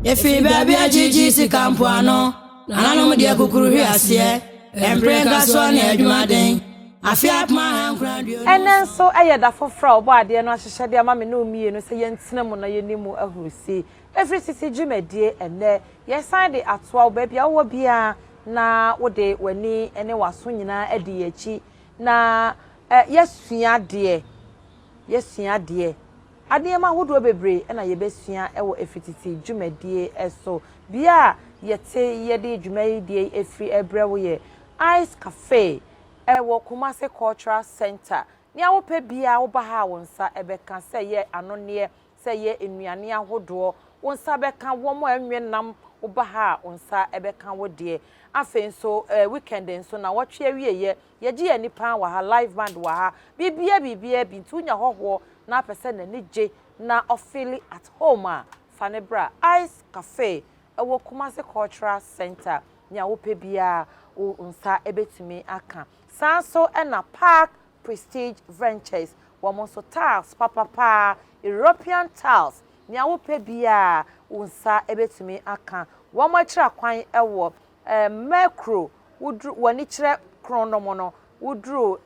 Yɛfiri baabi akyirikyiri sika mpoano, nananom deɛ kukuru hwe aseɛ, mpere nkasoɔ ne adwumaden. Afe 1927. Ɛnnɛ nso yɛ da foforɔ a Ɔbɔadeɛ no ahyehyɛ de ama me ne wo mmienu sɛ yɛntena mu na yɛnni mu ahurusi. Ɛfiri tete dwumadie ɛnnɛ, yɛsan de atoa wo baabi a wowɔ biara na wode w'ani ne w'aso nyinaa adi yɛn akyi na yɛasua adeɛ. Yɛasua adeɛ. Nneɛma ahodoɔ bebree na yɛbɛsua wɔ ɛfiri tete dwumadie so. Bea a yɛte yɛde dwumadie yi firi rebrɛ wo yɛ Ice Cafe wɔ Kumasi Cultural Centre. Nea wopɛ biara woba ha a wo nsa bɛka, sɛ ɛyɛ anonneɛ, sɛ ɛyɛ nnuane ahodoɔ, wo nsa bɛka. Wɔn a ɛnwe nam, woba ha a wo nsa bɛka wo deɛ. Afei nso weekend nso nnawɔtwe awieeɛ, yɛgye yɛn ani paa wɔ ha, live band wɔ ha, biribiara biribiara bi. Nti wonya hɔhoɔ na apɛ sɛ n'ani gye na ɔfeeli at home a, fa no bra Ice Cafe wɔ Kumasi Cultural Centre. Nea wopɛ biara wo nsa bɛtumi aka. Saa nso na Park Prestige Ventures, wɔn nso tiles papapaa, European tiles, nea wopɛ biara wo nsa bɛtumi aka. Wɔn akyira kwan wɔ Merkro, woduru w'ani kyerɛ Kronom no, woduru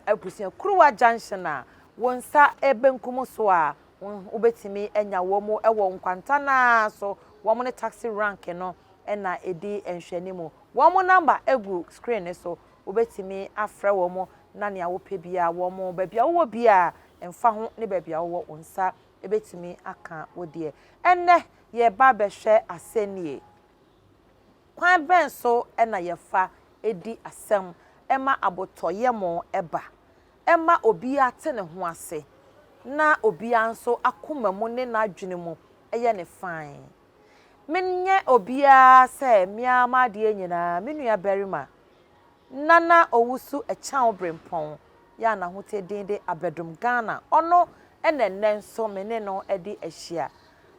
Abusuakuruwa Junction a, wo nsa benkum so a, wobɛtumi anya wɔn wɔ nkwanta no ara so. Wɔn ne taxi rank no na ɛdi nhwɛanimu. Wɔn number gu screen no so, wobɛtumi afrɛ wɔn na nea wopɛ biara wɔn, baabi a wowɔ biara, ɛmfa ho ne baabi a wowɔ, wo nsa bɛtumi aka wo deɛ. Ɛnnɛ yɛreba abɛhwɛ asɛnnie. Kwan bɛn so na yɛfa di asɛm ma abotɔyam ba, ɛma obiara te ne ho ase, na obiara nso akoma mu ne n'adwene mu yɛ no fann? Menyɛ obiara sɛ me ara m'adeɛ nyinaa, me nuabarima Nana Owusu Akyang Brempong yɛ a n'ahotɛ din de Abɛdom Ghana, ɔno na ɛnnɛ nso me ne no adi ahyia.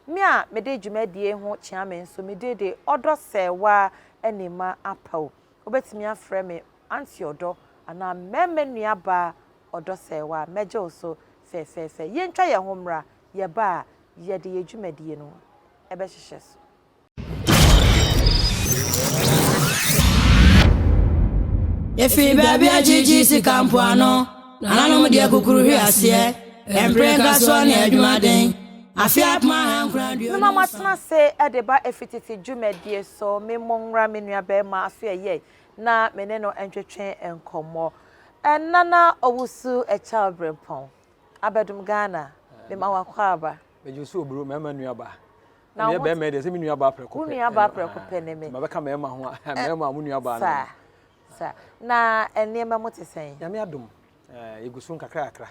Me a mede dwumadie yi ho kyea me nso me din de Ɔdɔ Sɛɛwaa Anima Apaw. Wobɛtumi afrɛ me Auntie Ɔdɔ anaa Mɛmɛ Nuabaa Ɔdɔ Sɛɛwaa, mɛgye wo so fɛfɛɛfɛ. Yɛntwa yɛn ho mmra, yɛba a yɛde yɛn dwumadie no bɛhyehyɛ so. Yɛfiri baabi akyirikyiri sika mpoano, nananom deɛ kukuru hwe aseɛ, mpere nkasoɔ ne adwumaden, afe 1927. Mema moatena ase de ba efi tete dwumadie so. Me mmɔ nwura me nua barima aso ɛyɛ na me ne no ntwetwe nkɔmmɔ. Nana Owusu Akyao Brempong, Abɛdom Ghana, mema wo akwaaba. Megye wo so obro, mmarima nuabaa. Na meyɛ bɛrima deɛ sɛ me nua baa prɛko pɛ. Wo nua baa prɛko pɛ ne me. Mabɛka mmarima ho a, mmarima a mo nua baa no. Saa, saa. Na nneɛma mu te sɛn? Nyame adom, yɛgu so nkakra kakra.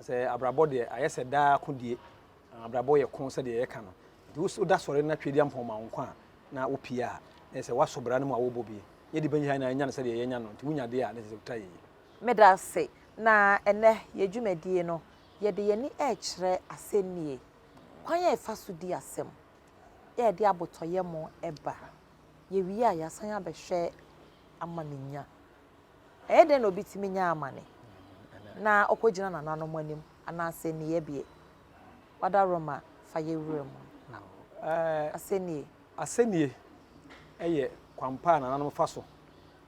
Sɛ abrabɔ deɛ ayɛ sɛ daa kodie. Abrabɔ yɛ ko sɛdeɛ yɛka no. Nti woda sɔre na Tweediampɔn ma wo nkwa a, na wopie a, na ɛsɛ woasɔ bra no mu a wobɔ bi. Nyɛ de bɛnyi ha na anya no sɛdeɛ yɛanya no. Nti wonya deɛ a, na ɛsɛ sɛ wotra yie. Meda ase. Na ɛnnɛ yɛn dwumadie no, yɛde yɛn ani rekyerɛ asɛnnie. Kwan a yɛfa so di asɛm a ɛde abotɔyam ba. Yɛwie a, yɛasan abɛhwɛ amanenya. Ɛyɛ dɛn na obi tumi nya amane na ɔkɔgyina nananom anim anaa asɛnniiɛ Wada Roma fa yɛ wura mu. Asɛnnie. Asɛnnie yɛ kwan pa a nananom fa so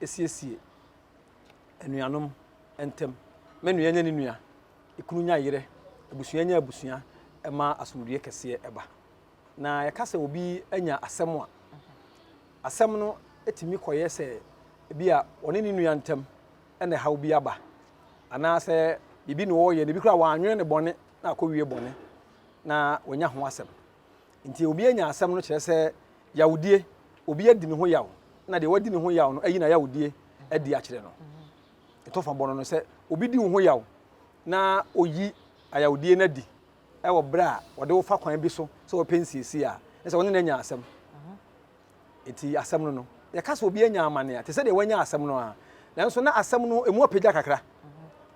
siesie anuanom ntam. Ma nua nya ne nua, ekunu nya yerɛ, abusua nya abusua, ɛma asomdwoeɛ kɛseɛ ɛba. Na yɛka sɛ obi anya asɛm a, asɛm no tumi kɔyɛ sɛ ebi a ɔne ne nua ntam na ɛhaw bi aba, anaasɛ biribi na ɔreyɛ no, ebi koraa wannwene ne bɔne na akɔwie bɔne na wanya ho asɛm. Nti obi anya asɛm no kyerɛ sɛ yawdie, obi adi ne ho yaw, na deɛ wadi ne ho yaw no ayi n'ayawdie adi akyerɛ no. Ɛtɔ fa bɔ no no sɛ obi di wo ho yaw na oyi ayawdie no adi wɔ berɛ a ɔde wo fa kwan bi so sɛ wɔpɛ nsiesie a, na sɛ wɔne no anya asɛm. Nti asɛm no no, yɛka sɛ obi anya amane a, te sɛ deɛ wanya asɛm no ara. Nanso na asɛm no emu apagya kakra.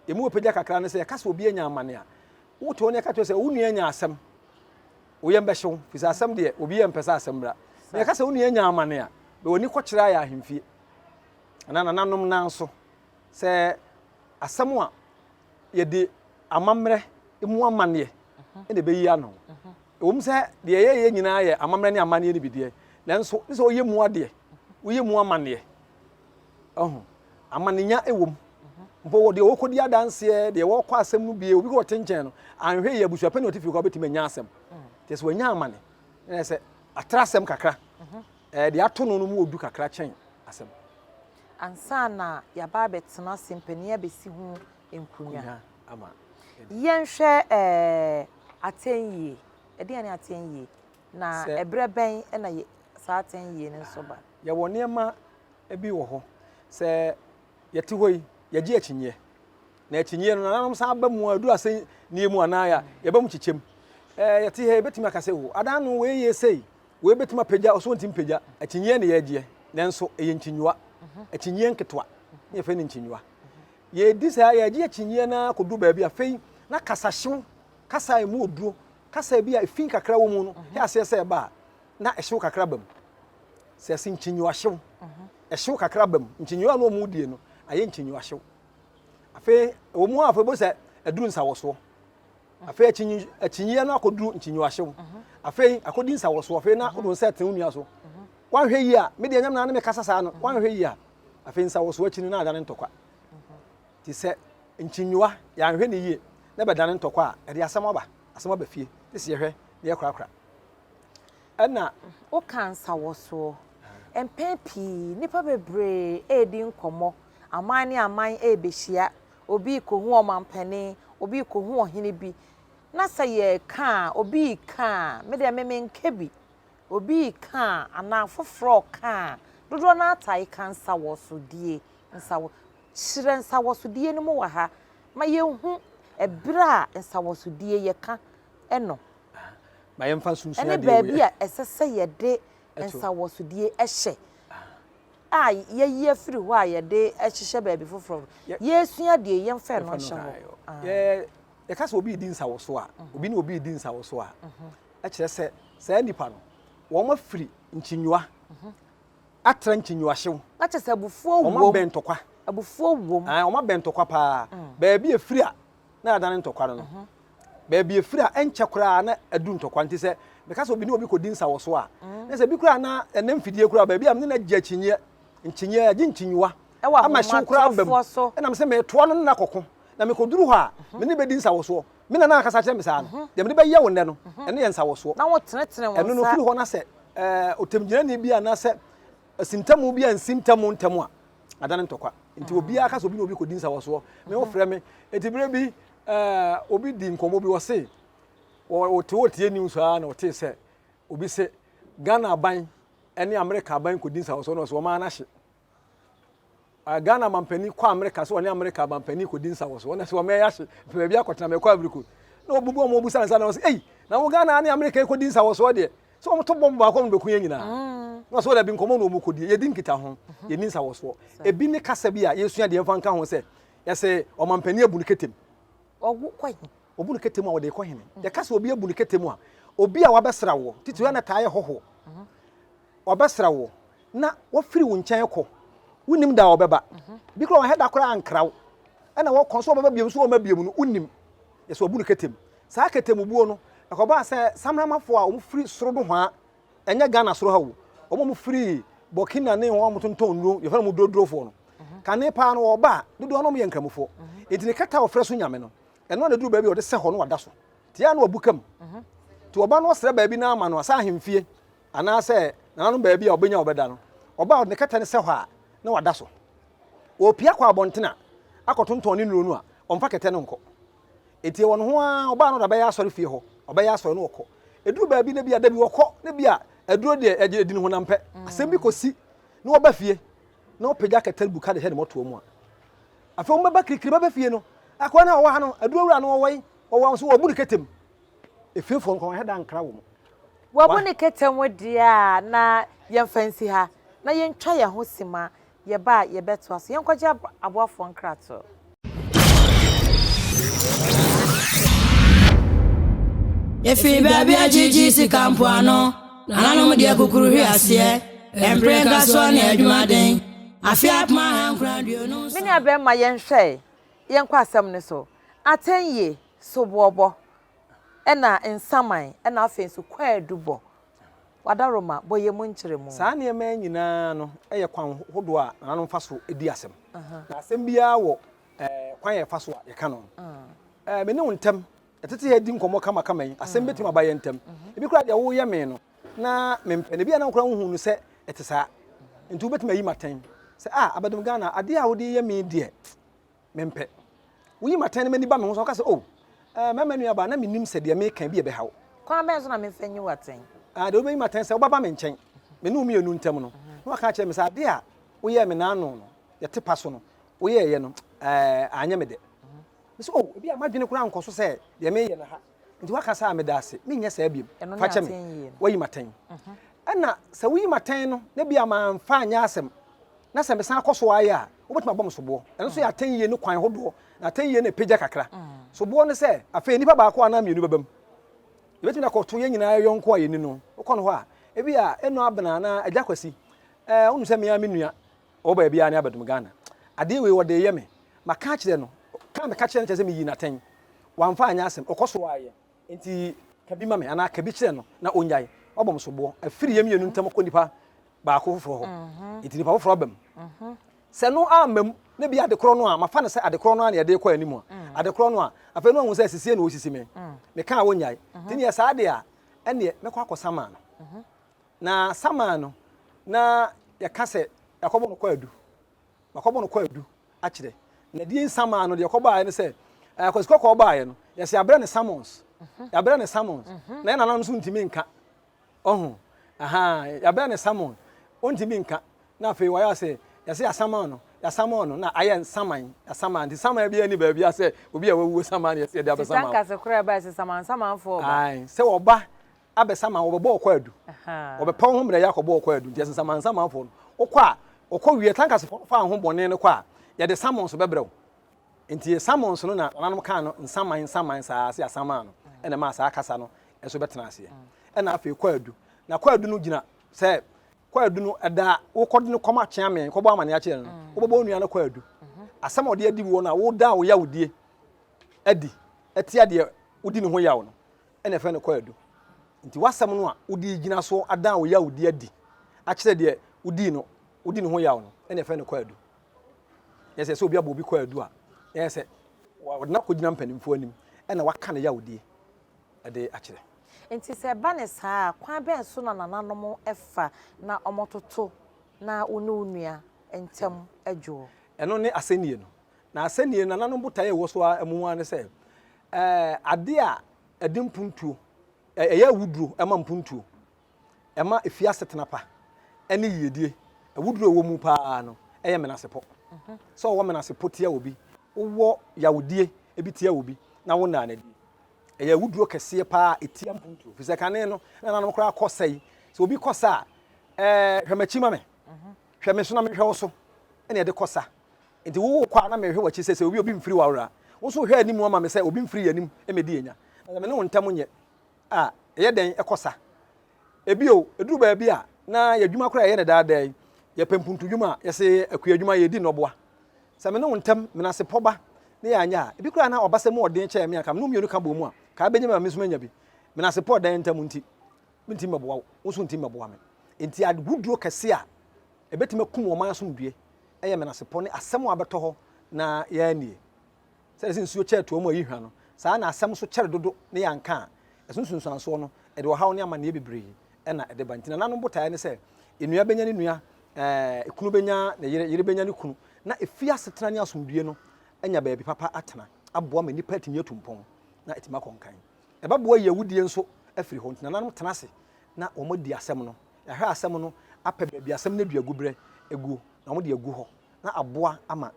Emu apagya kakra ne sɛ yɛka sɛ obi anya amane a, wote hɔ na yɛka kyerɛ sɛ wo nua anya asɛm, wo yam bɛhye wo, firi sɛ asɛm deɛ obi yɛ mpɛ sɛ asɛm mmra. Na yɛka sɛ wo nua anya amane a, bɛ w'ani kɔkyerɛ ayɛ ahemfie anaa nananom nan so sɛ asɛm a yɛde amammerɛ mu amanneɛ na ɛbɛyi ano. Ɛwom sɛ deɛ yɛyɛ nyinaa yɛ amammerɛ ne amanneɛ no bi deɛ, nanso ne sɛ woyɛ mu adeɛ, woyɛ mu amanneɛ. Ɔho, amanenya wɔ mu. Mpo wɔ deɛ wɔkɔdi adanseɛ, deɛ wɔkɔ asɛm no bie, obi kɔ ɔte nkyɛn no, anhwɛ yie abusuapɛn a ɔte fie koraa bɛtumi anya asɛm. Kyerɛ sɛ wanya amane, na ɛsɛ atra asɛm kakra. Ɛɛ deɛ ato no no mu ɔdu kakra kyɛn asɛm. Ansa na yɛaba abɛtena ase mpanin abɛsi ho nkonnwa. Ama. Yɛnhwɛ ɛɛ atɛnyie. Ɛdeɛn ne atɛnyie? Na ɛberɛ bɛn na saa atɛnyie no nso ba? Yɛwɔ nneɛma bi wɔ hɔ, sɛ yɛte hɔ yi, yɛgye akyinnyeɛ. Na akyinnyeɛ no, nananom san ba mu a, ɛduru asɛnnie mu anaa a, yɛba mu kyekyɛm. Ɛɛ yɛte ha yɛbɛtumi aka sɛ, o, adan no wei yɛ sei, wei bɛtumi apagya, ɔso ntumi mpagya. Akyinnyeɛ na yɛgyeɛ, nanso ɛyɛ nkyinyiwa. Akyinnyeɛ nketewa na yɛfrɛ no nkyinyiwa. Yɛdi saa, yɛgye akyinnyeɛ no ara kɔduru baabi afei na kasahyew, kasa a ɛmu oduro, kasa bi a efi kakra wɔ mu no, yɛ aseɛ sɛ ɛba a, na ɛhyew kakra ba mu. Sɛ ɛse nkyinyiwa hyew, ɛhyew kakra ba mu. Nkyinyiwa no wɔn die no, ayɛ nkyinyiwa hyew. Afei, ɛwɔ mu a afei bo sɛ ɛduru nsawɔsoɔ. Afei akyinyi akyinyiɛ no akɔduru nkyinyiwa hyew. Afei akɔdi nsawɔsoɔ. Afei na wode wo nsa ɛtene wo nua so. Woanhwɛ yie a, me deɛ nyɛ me na ne mekasa saa no, woanhwɛ yie a, afei nsawɔsoɔ akyi no na adane ntɔkwa. Te sɛ nkyinyiwa, yɛanhwɛ no yie na ɛbɛdane ntɔkwa a, ɛde asɛm aba, asɛm aba fie. Te sɛ yɛhwɛ na yɛkorakora. Ɛna. Woka nsawɔsoɔ. Mpɛn pii, nnipa bebree redi nkɔmmɔ, aman ne aman rebɛhyia, obi rekɔhu ɔmampanin, obi rekɔhu ɔhene bi, na sɛ yɛreka a, obi reka a, me deɛ me menka bi, obi reka a anaa afoforɔ reka a, dodoɔ no ara taa ka nsawɔsodie, nsawɔ, kyerɛ nsawɔsodie no mu wɔ ha ma yɛnhu ɛberɛ a nsawɔsodie yɛka no. Ma yɛmfa nsunsua Ɛne adeɛ baabi wei. a ɛsɛ sɛ yɛde nsawɔsodie hyɛ a yɛyi afiri hɔ a yɛde hyehyɛ baabi foforɔ no. Yɛresua deɛ yɛmfa ɛno nhyɛ hɔ. Yɛka sɛ obi redi nsawɔsoɔ a, obi ne obi redi nsawɔsoɔ a, ɛkyerɛ sɛ saa nipa no, wɔn afiri nkyinyiwa, atra nkyinyiwahyew. Na kyerɛ sɛ abufuo wom. Wɔn abɛn ntɔkwa. Abufuo wom. Wɔn abɛn ntɔkwa paa. Baabi efiri a na adane ntɔkwa no no. Baabi efiri a ɛnkyɛ koraa na adu ntɔkwa nti sɛ meka sɛ obi ne obi kɔdi nsawɔsoɔ a, na sɛ bi koraa na ɛnɛ mfidie koraa baabi a mene no agye akyinyeɛ, nkyinyeɛ, agye nkyinyiwa ama hyew koraa aba mu. Ɛna mesɛ metoa no ne no akɔko na mekɔduru hɔ a me ne bɛdi nsawɔsoɔ. Me nana akasa kyerɛ me saa no, deɛ mede bɛyɛ wo nnɛ no, ɛno yɛ nsawɔsoɔ. Ɛno no firi hɔ na sɛ ɔtamgyinani bi anaasɛ asintamu bi ansi ntam ntɛm a, adane ntɔkwa. Nti obiara ka sɛ obi ne obi kɔdi nsawɔsoɔ, me wofrɛ me. Nti berɛ bi obi di nkɔmmɔ bi ɔse ɔte hɔ tie news ara na ɔtee sɛ obi se Ghana aban ne Amerika aban kɔdi nsawɔsoɔ na ɔse wɔn ara no ahye. Ghana mampanin kɔ Amerika sɛ ɔne Amerika mampanin kɔdi nsawɔsoɔ na sɛ wɔn ɛyɛ ahye pɛ baabi akɔtena mɛkɔ Ivory Coast na ɔbubu wɔn ɔbusa nsa na ɔse ei na wo Ghana ne Amerika kɔdi nsawɔsoɔ deɛ sɛ wɔn to bɔmb baako wɔn bɛku yɛn nyinaa mm. na ɔsɛ wɔde nkɔmɔ na wɔn kɔdi yɛdi nkita ho mhm. yɛni nsawɔsoɔ ebi ne kasa bi a yɛsua deɛ mfa nka ho sɛ yɛsɛ ɔmampanin abu no ketem ɔwo kɔ he obu no ketem a wɔde kɔ hene yɛka sɛ obi abu no ketem a obi a wabɛsra woɔ titiri na taa yɛ hɔhoɔ wabɛsra woɔ na wafiri wo nkyɛn kɔ wonim da a ɔbɛba bi koraa wɔhɛ da koraa ankra wo ɛna wɔkɔ so ɔbɛba biom so ɔma biom no wonim yɛsɛ wabu no ketem saa ketem buo no ɛkɔbaa sɛ samramafoɔ a wɔfiri soro dohwaa Ɛnyɛ Ghana soro ha o, wɔn a wɔfiri Burkina ne wɔn a wɔtontɔn nnuro, yɛfrɛ wɔn durodurofoɔ no. Kane paa no wɔba a, dodoɔ no wɔyɛ nkramofoɔ. Enti ne kɛtɛ a wɔfrɛ so nyame no, ɛno a na ɛduru baabi a wɔde sɛ hɔ no wada so. Nti a na wabu kam. Nti wɔba no wɔsrɛ baabi no ama no a, sɛ ahemfie anaasɛ nananom baabi a ɔbɛnya ɔbɛda no, ɔba a ɔde ne kɛtɛ no sɛ hɔ a na wada so. Ɔpia kɔ abɔnten a akɔtontɔn ne nnuro no a, ɔmfa kɛtɛ no nkɔ. Enti ɛwɔ ne ho ara, ɔbaa no na ɔbɛyɛ asɔre fie hɔ, ɔbɛyɛ asɔre no ɔkɔ. Ɛduru baabi na bi a da bi ɔkɔ, na bi a aduro deɛ ɛgye ɛdi ne honam pɛ. Asɛm bi kɔsi na ɔba fie na ɔpagya kɛtɛ buka de hyɛ ne mmɔtoa mu a, afei wɔn bɛba kirikiri bɛba fie no, akoa no a ɔwɔ ha no, aduro wura no ɔwɔ yi, ɔwɔ nso wɔbu ne kɛtɛ mu. Efiefoɔ no kɔ wɔn da nkra wɔn. Wɔabu ne kɛtɛ mu deɛ a na yɛmfa nsi ha na yɛntwa yɛn ho sima Yɛba a, yɛbɛtoa so. Yɛnkɔgye aboafoɔ nkratoɔ. Yɛfiri baabi a gyegye sika mpoano, nananom deɛ kukuru hwe aseɛ, mpere nkasoɔ ne adwumaden, afe 1927. Me nua bɛɛma yɛnhwɛ ɛ, yɛnkɔ asɛm no so. Atɛnyie, soboɔbɔ. Ɛna nsaman, ɛna afei nso kwaadubɔ. Wadaroma, bɔ yɛn mu nkyerɛmu. Saa nneɛma yi nyinaa no yɛ kwan hodoɔ a nananom fa so di asɛm. Na asɛm biara wɔ kwan a yɛfa so a yɛka no. Me ne wo ntam, yɛtete ha di nkɔmmɔ kamakama yi, asɛm bɛtumi aba yɛn ntam. Ebi koraa deɛ woyɛ me no, na mempɛ no. Ebi a na wo koraa wohu no sɛ ɛte saa. Nti wobɛtumi ayi me atɛn sɛ, ah, Abadom Ghana, adeɛ a wode yɛ me yi deɛ, Mempɛ. Woyi me atɛn na m'ani ba me ho so a, woka sɛ, Oh, eh, mɛma nuabaa, na minnim sɛ deɛ mereka yi bi ɛbɛha wo. Kwan bɛn so na memfa nyi wo atɛn? Ah, deɛ wobɛyi me atɛn sɛ wobɛba me nkyɛn, me ne wo mmienu ntam no, na woaka akyerɛ me sɛ adeɛ a woyɛɛ me n'ano no, yɛte pa so no, woyɛeɛ no, eh, anyɛ me dɛ. Mese, Oh, ebia m'adwene koraa nkɔ so sɛ deɛ mereyɛ no ha, nti woaka saa a, meda ase, menyɛ saa biom, Ɛno ne fa kyɛ me. atɛnyie no. Woayi me atɛn. Ɛna sɛ woyi me atɛn no, na ebia mamfa anyɛ asɛm, na sɛ mesan kɔ so ara yɛ a, wobɛtumi abɔ me soboɔ. Ɛno nso yɛ atɛnyie no kwan hodoɔ, na atɛnyie no ɛpagya kakra. Soboɔ ne sɛ, afei nnipa baako anaa mmienu bɛba mu. Yɛbɛtumi de akɔto yɛn nyinaa yɔnko a yɛni no. Wokɔ no hɔ a, ebi a Eno Abena anaa Agya Kwasi, ɛɛ, wonim sɛ me ara me nua, ɔwɔ baabi ara ne abɛdom Ghana. Adeɛ wei ɔde reyɛ me. Maka akyerɛ no, ka a meka kyerɛ no kyerɛ sɛ meyii no atɛn. Wamfa anyɛ asɛm, ɔkɔ so ara yɛ. Enti ka bi ma me anaa ka bi kyerɛ no na ɔnnyae. Wabɔ me soboɔ. Afiri yɛn mmienu ntam kɔ nipa baako foforɔ hɔ. Enti nipa foforɔ aba mu. Sɛ no amma mu na bi ade korɔ no a, mafa no sɛ ade korɔ no ara na yɛde rekɔ anim a, ade korɔ no a, afei na wahu sɛ sisie na ɔresisi me. Meka a ɔnnyae. Nti neɛ saa deɛ a, ɛnneɛ mɛkɔ akɔ saman no. Na saman no, na yɛka sɛ yɛakɔbɔ no kwaadu. Makɔbɔ no kwaadu akyerɛ. Na deɛ nsaman no deɛ ɛkɔbaeɛ ne sɛ, Kwasi Kɔkɔɔ baeɛ no, yɛsɛ yɛabrɛ no summons. Yɛabrɛ no summons. Na yɛn nananom nso ntumi nka. Ɔho, ahaa, yɛabrɛ no summon, ɔntumi nka. Na afei wɔayɛ sɛ, yɛsɛ yɛasaman no, yɛasaman no, na ayɛ nsaman, yɛasaman. Nti saman biara nni baabi a sɛ obi a wawuo saman na yɛsɛ yɛde abɛsaman. Nti tankase koraa ɛbaeɛ sɛ saman samanfoɔ ba. Ae, sɛ wɔba abɛsaman, wɔbɛbɔ wo kwaadu. Wɔbɛpɛ wo ho mmerɛyɛ akɔbɔ wo kwaadu. Nti yɛsɛ saman samanfoɔ no, wokɔ a, wɔkɔ wie, tankasefoɔ no fa wo ho bɔne no kɔ a, yɛde summons bɛbrɛ wo. Nti summons no na nananom kaa no nsaman nsaman saa sɛ yɛasaman no, ɛna ɛmaa saa kasa no nso bɛtena aseɛ. Ɛna afei kwaadu. Na kwaadu no gyina sɛ kwaadu no ɛda a wokɔde no kɔma kyeame kɔbɔ amaneɛ akyerɛ no no, wobɛbɔ wo nua no kwaadu. Asɛm a ɔde adi woɔ no a woda wo yawdie adi atia deɛ wodi ne ho yaw no ɛna ɛfrɛ no kwaadu. Nti w'asɛm no a wode gyina so adan wo yawdie adi akyerɛ deɛ wodii no wodi ne ho yaw no ɛna ɛfrɛ no kwaadu. Yɛ sɛ sɛ obi abɔ obi kwaadu a, yɛ sɛ wɔde no akɔgyina mpanimfoɔ anim ɛna waka ne yawdie de akyerɛ. Nti sɛ ɛba no saa a, kwan bɛn so na nananom fa na wɔtoto na wo ne wo nua ntam dwoɔ? Ɛno ne asɛnnie no. Na asɛnnie no, nananom botaeɛ a ɛwɔ so ara mu ara ne sɛ, ɛɛ adeɛ a ɛde mpuntuo, ɛyɛ awuduro ma mpuntuo, ɛma efie asetena pa ne yiedie. Awuduro a ɛwɔ mu paa no yɛ menasepɔ. Sɛ ɔwɔ menasepɔ tia obi, wowɔ yawdie bi tia obi na wonnaa no adi. Ɛyɛ awuduro kɛseɛ paa a ɛtia mpuntuo. Firi sɛ kane no, na nananom koraa kɔ sa yi. Sɛ obi kɔ sa a, ɛɛ hwɛ m'akyi ma me, hwɛ me so na menhwɛ wo so, ɛna yɛde kɔ sa. Nti wo wokɔ a na mehwɛ w'akyi sɛ sɛ obi obi mfiri w'awora. Wo nso wohwɛ anim ama me sɛ obi mfiri yɛn anim mmɛdi yɛn nya. Na sɛ me ne wo ntam nyɛ a, ɛyɛ dɛn kɔ sa? Ebio, ɛduru baabi a, na yɛn adwuma koraa a yɛyɛ no daa daa yi, yɛpɛ mpuntudwuma a, yɛse akua adwuma, yɛredi nnɔboa. Sɛ me ne wo ntam menasepɔ ba na yɛanyɛ a, ebi koraa na w'abasa mu ɔden kyɛn me a, anka me ne wo mmienu ka bɔɔ mu a, ka abɛnya bi ama me nso manya bi. Menasepɔ ɔdan ntam nti, mentumi mmɛboa wo, wo nso wontumi mmɛboa me. Enti agoduro kɛse a ɛbɛtumi akum ɔman asomdwoeɛ yɛ menasepɔ ne asɛm a abɛtɔ hɔ na yɛannie. Sɛdeɛ sɛ nsuo kyɛre toa mu a ɛyi hwa no, saa ara na asɛm nso kyɛre dodo na yɛanka a, ɛso nsunsuansoɔ no, ɛde ɔhaw ne amanneɛ bebree na ɛde ba. Nti nananom botaeɛ ne sɛ, nua bɛnya ne nua, kunu bɛnya ne yere, yere bɛnya ne kunu, na efie asetena ne asomdwoeɛ no anya baabi papa atena, aboa ma nnipa atumi atu mpɔn na atumi akɔ nkan. Ɛbɛboa ayi awudie nso afiri hɔ. Nti nananom tena ase na wɔadi asɛm no, yɛahwɛ asɛm no apɛ baabi asɛm no aduaguberɛ guo na wɔde agu hɔ na aboa ama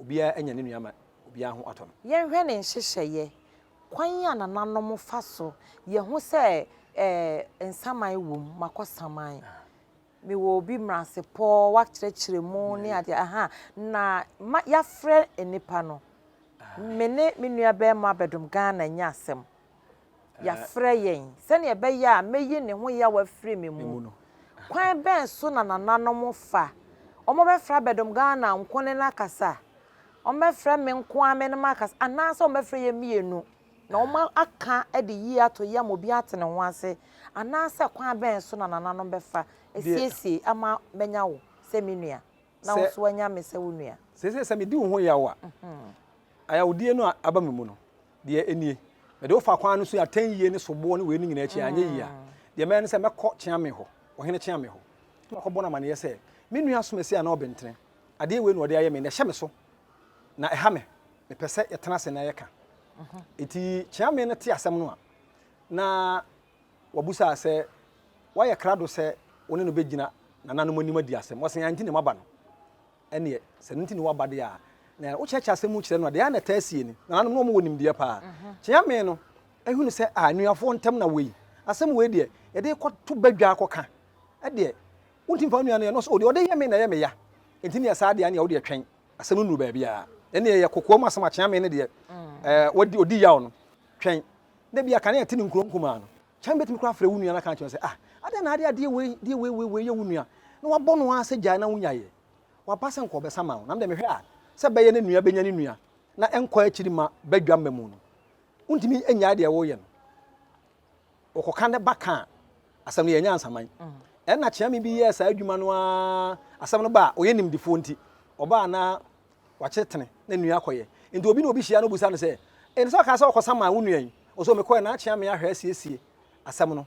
Obiara anya ne nua ma obiara ho atɔ no. Yɛnhwɛ ne nhyehyɛeɛ, kwan a nananom fa so, yɛhu sɛ eh, nsaman wom, makɔ saman, mewɔ obi mmerasepɔ, wakyerɛkyerɛ mu ne adeɛ, aha, na ma yɛafrɛ nnipa no, me ne me nua barima abɛdom Ghana nyɛ asɛm. Yɛafrɛ yɛn sɛnea ɛbɛyɛ a meyi ne ho yaw afiri me mu. Kwan bɛn so na nananom fa? Wɔbɛfrɛ abɛdom Ghana nko ne no akasa? Wɔbɛfrɛ me nko ara me ne no akasa? Anaasɛ wɔbɛfrɛ yɛn mmienu? Na wɔn aka de yie ato yie ama obiara ate ne ho ase, anaasɛ kwan bɛn so na nananom bɛfa asiesie ama manya wo sɛ me nua, na wo nso woanya me sɛ wo nua? Seesei sɛ medi wo ho yaw a, ayawdie no a aba me mu no, deɛ ɛnie, mede wo fa kwan no so atɛnyie ne soboɔ ne wei no nyinaa akyi a, anyɛ yie a, deɛ mɛyɛ ne sɛ mɛkɔ Kyeame hɔ, ɔhene Kyeame hɔ, na makɔbɔ no amaneɛ sɛ, me nua Asomasi anaa Ɔbentene, adeɛ wei na ɔde ayɛ me, na ɛhyɛ me so, na ɛha me, mepɛ sɛ yɛtena ase na yɛka. Enti Kyeame no te asɛm no a, na wabusa sɛ, Woayɛ krado sɛ wo ne no bɛgyina nananom anim adi asɛm? Ɔse, Aane, nti na maba no. Ɛnneɛ, sɛ ɛno nti na woaba deɛ a, na wokyerɛkyerɛ asɛm mu kyerɛ no a, deɛ na ɛtaa sie ni. Nananom no wɔwɔ nimdeɛ paa. Kyeame no ahunu sɛ, a, anuafoɔ ntam na wei, asɛm wei deɛ, yɛde rekɔto badwa akɔka. Ɛdeɛ, wontumi mfa wo nua no yɛ no. Ɔse, o, deɛ ɔde yɛ me na ɛyɛ me ya. Enti neɛ saa deɛ a, neɛ wo deɛ twɛn. Asɛm no nnuru baabiara. Ɛnneɛ yɛ kokoam asɛm a Kyeame no deɛ, ɛɛ, wadi, ɔdi yaw no, twɛn. Na ebia kane a ɛte ne nkuro nkumaa no, Kyeame bɛtumi koraa afrɛ wo nua no aka akyerɛ no sɛ, ah, adɛn na ade adeɛ wei, deɛ wei, wei, wei yɛ wo nua, na wabɔ no ara sɛ gyae na wonyaeɛ. Waba sɛ nka ɔbɛsa ma wo. Na me deɛ mehwɛ a, sɛ ɛbɛyɛ na nua bɛnya ne nua, na ɛnkɔ akyiri ma badwa mma mu no, wontumi nnyae deɛ woreyɛ no. Wɔkɔka ne ba ka a, asɛm no yɛ nyansaman. Ɛnna kyeame bi yɛɛ saa adwuma no ara, asɛm no ba a, ɔyɛ nimdefoɔ nti, ɔbaa na wakyere tene na nua akɔyɛ. Nti obi ne obi hyia na ɔbusa no sɛ, Ɛne sɛ ɔkaa sɛ ɔkɔsa maa wo nua yi? Ɔsɛ mekɔɛ na akyeame ahwɛ asiesie asɛm no.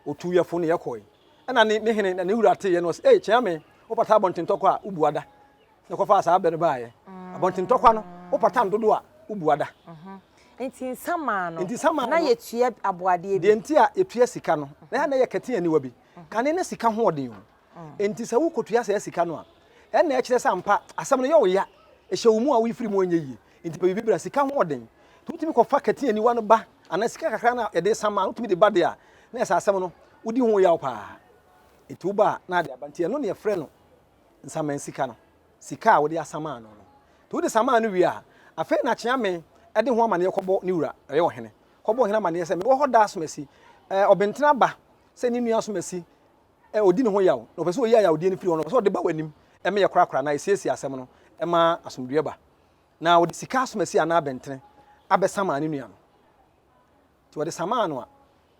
Ɔtuu yɛ fo ne yɛkɔe. Ɛnna ne ne hene na ne wura teeɛ no ɔsɛ, Ei, kyeame, wopata abɔntentɔkwa a, wobu ada. Na kɔfaa saa bɛ no baeɛ. Abɔntentɔkwa no, wopata no dodo a, wobu ada. Nti nsamaa no, Nti nsamaa na no, yɛtua aboadeɛ bi. Deɛ nti a yɛtua sika no, na na ɛyɛ kɛte aniwa bi. Kane na sika ho ɔden o. Enti sɛ wokɔtua saa sika no a, ɛnna ɛkyerɛ sɛ ampa asɛm no yɛ wo ya, ɛhyɛ wo mu a woyi firi mu ɛnyɛ yie. Enti pɛ biribi bra, sika ho ɔden. Nti wotumi kɔfa kɛte aniwa no ba, anaa sika kakra no a yɛde sama no, wotumi de ba deɛ a, na ɛsɛ asɛm no, wodi ho yaw paa. Enti woba a, na ade aba. Nti ɛno na yɛfrɛ no nsaman sika no, sika a wode asama ano no. Nti wode sama ano wie a, afei na Kyeame de ho amaneɛ kɔbɔ ne wura, ɔyɛ ɔhene, kɔbɔ ɔhene amaneɛ sɛ, mewɔ hɔ daa asomasi, ɛɛ, ɔbentene aba sɛ ne nua asomasi, ɛɛ, ɔdi ne ho yaw, na ɔpɛ sɛ ɔyi ayawdeɛ no firi hɔ, na ɔpɛ sɛ ɔde ba w'anim ma yɛkorakora anaa yɛsiesie asɛm no ma asomdwoeɛ ba. Na ɔde sika asomasi anaa abɛntene abɛsama ne nua no. Nti ɔde samaa no a,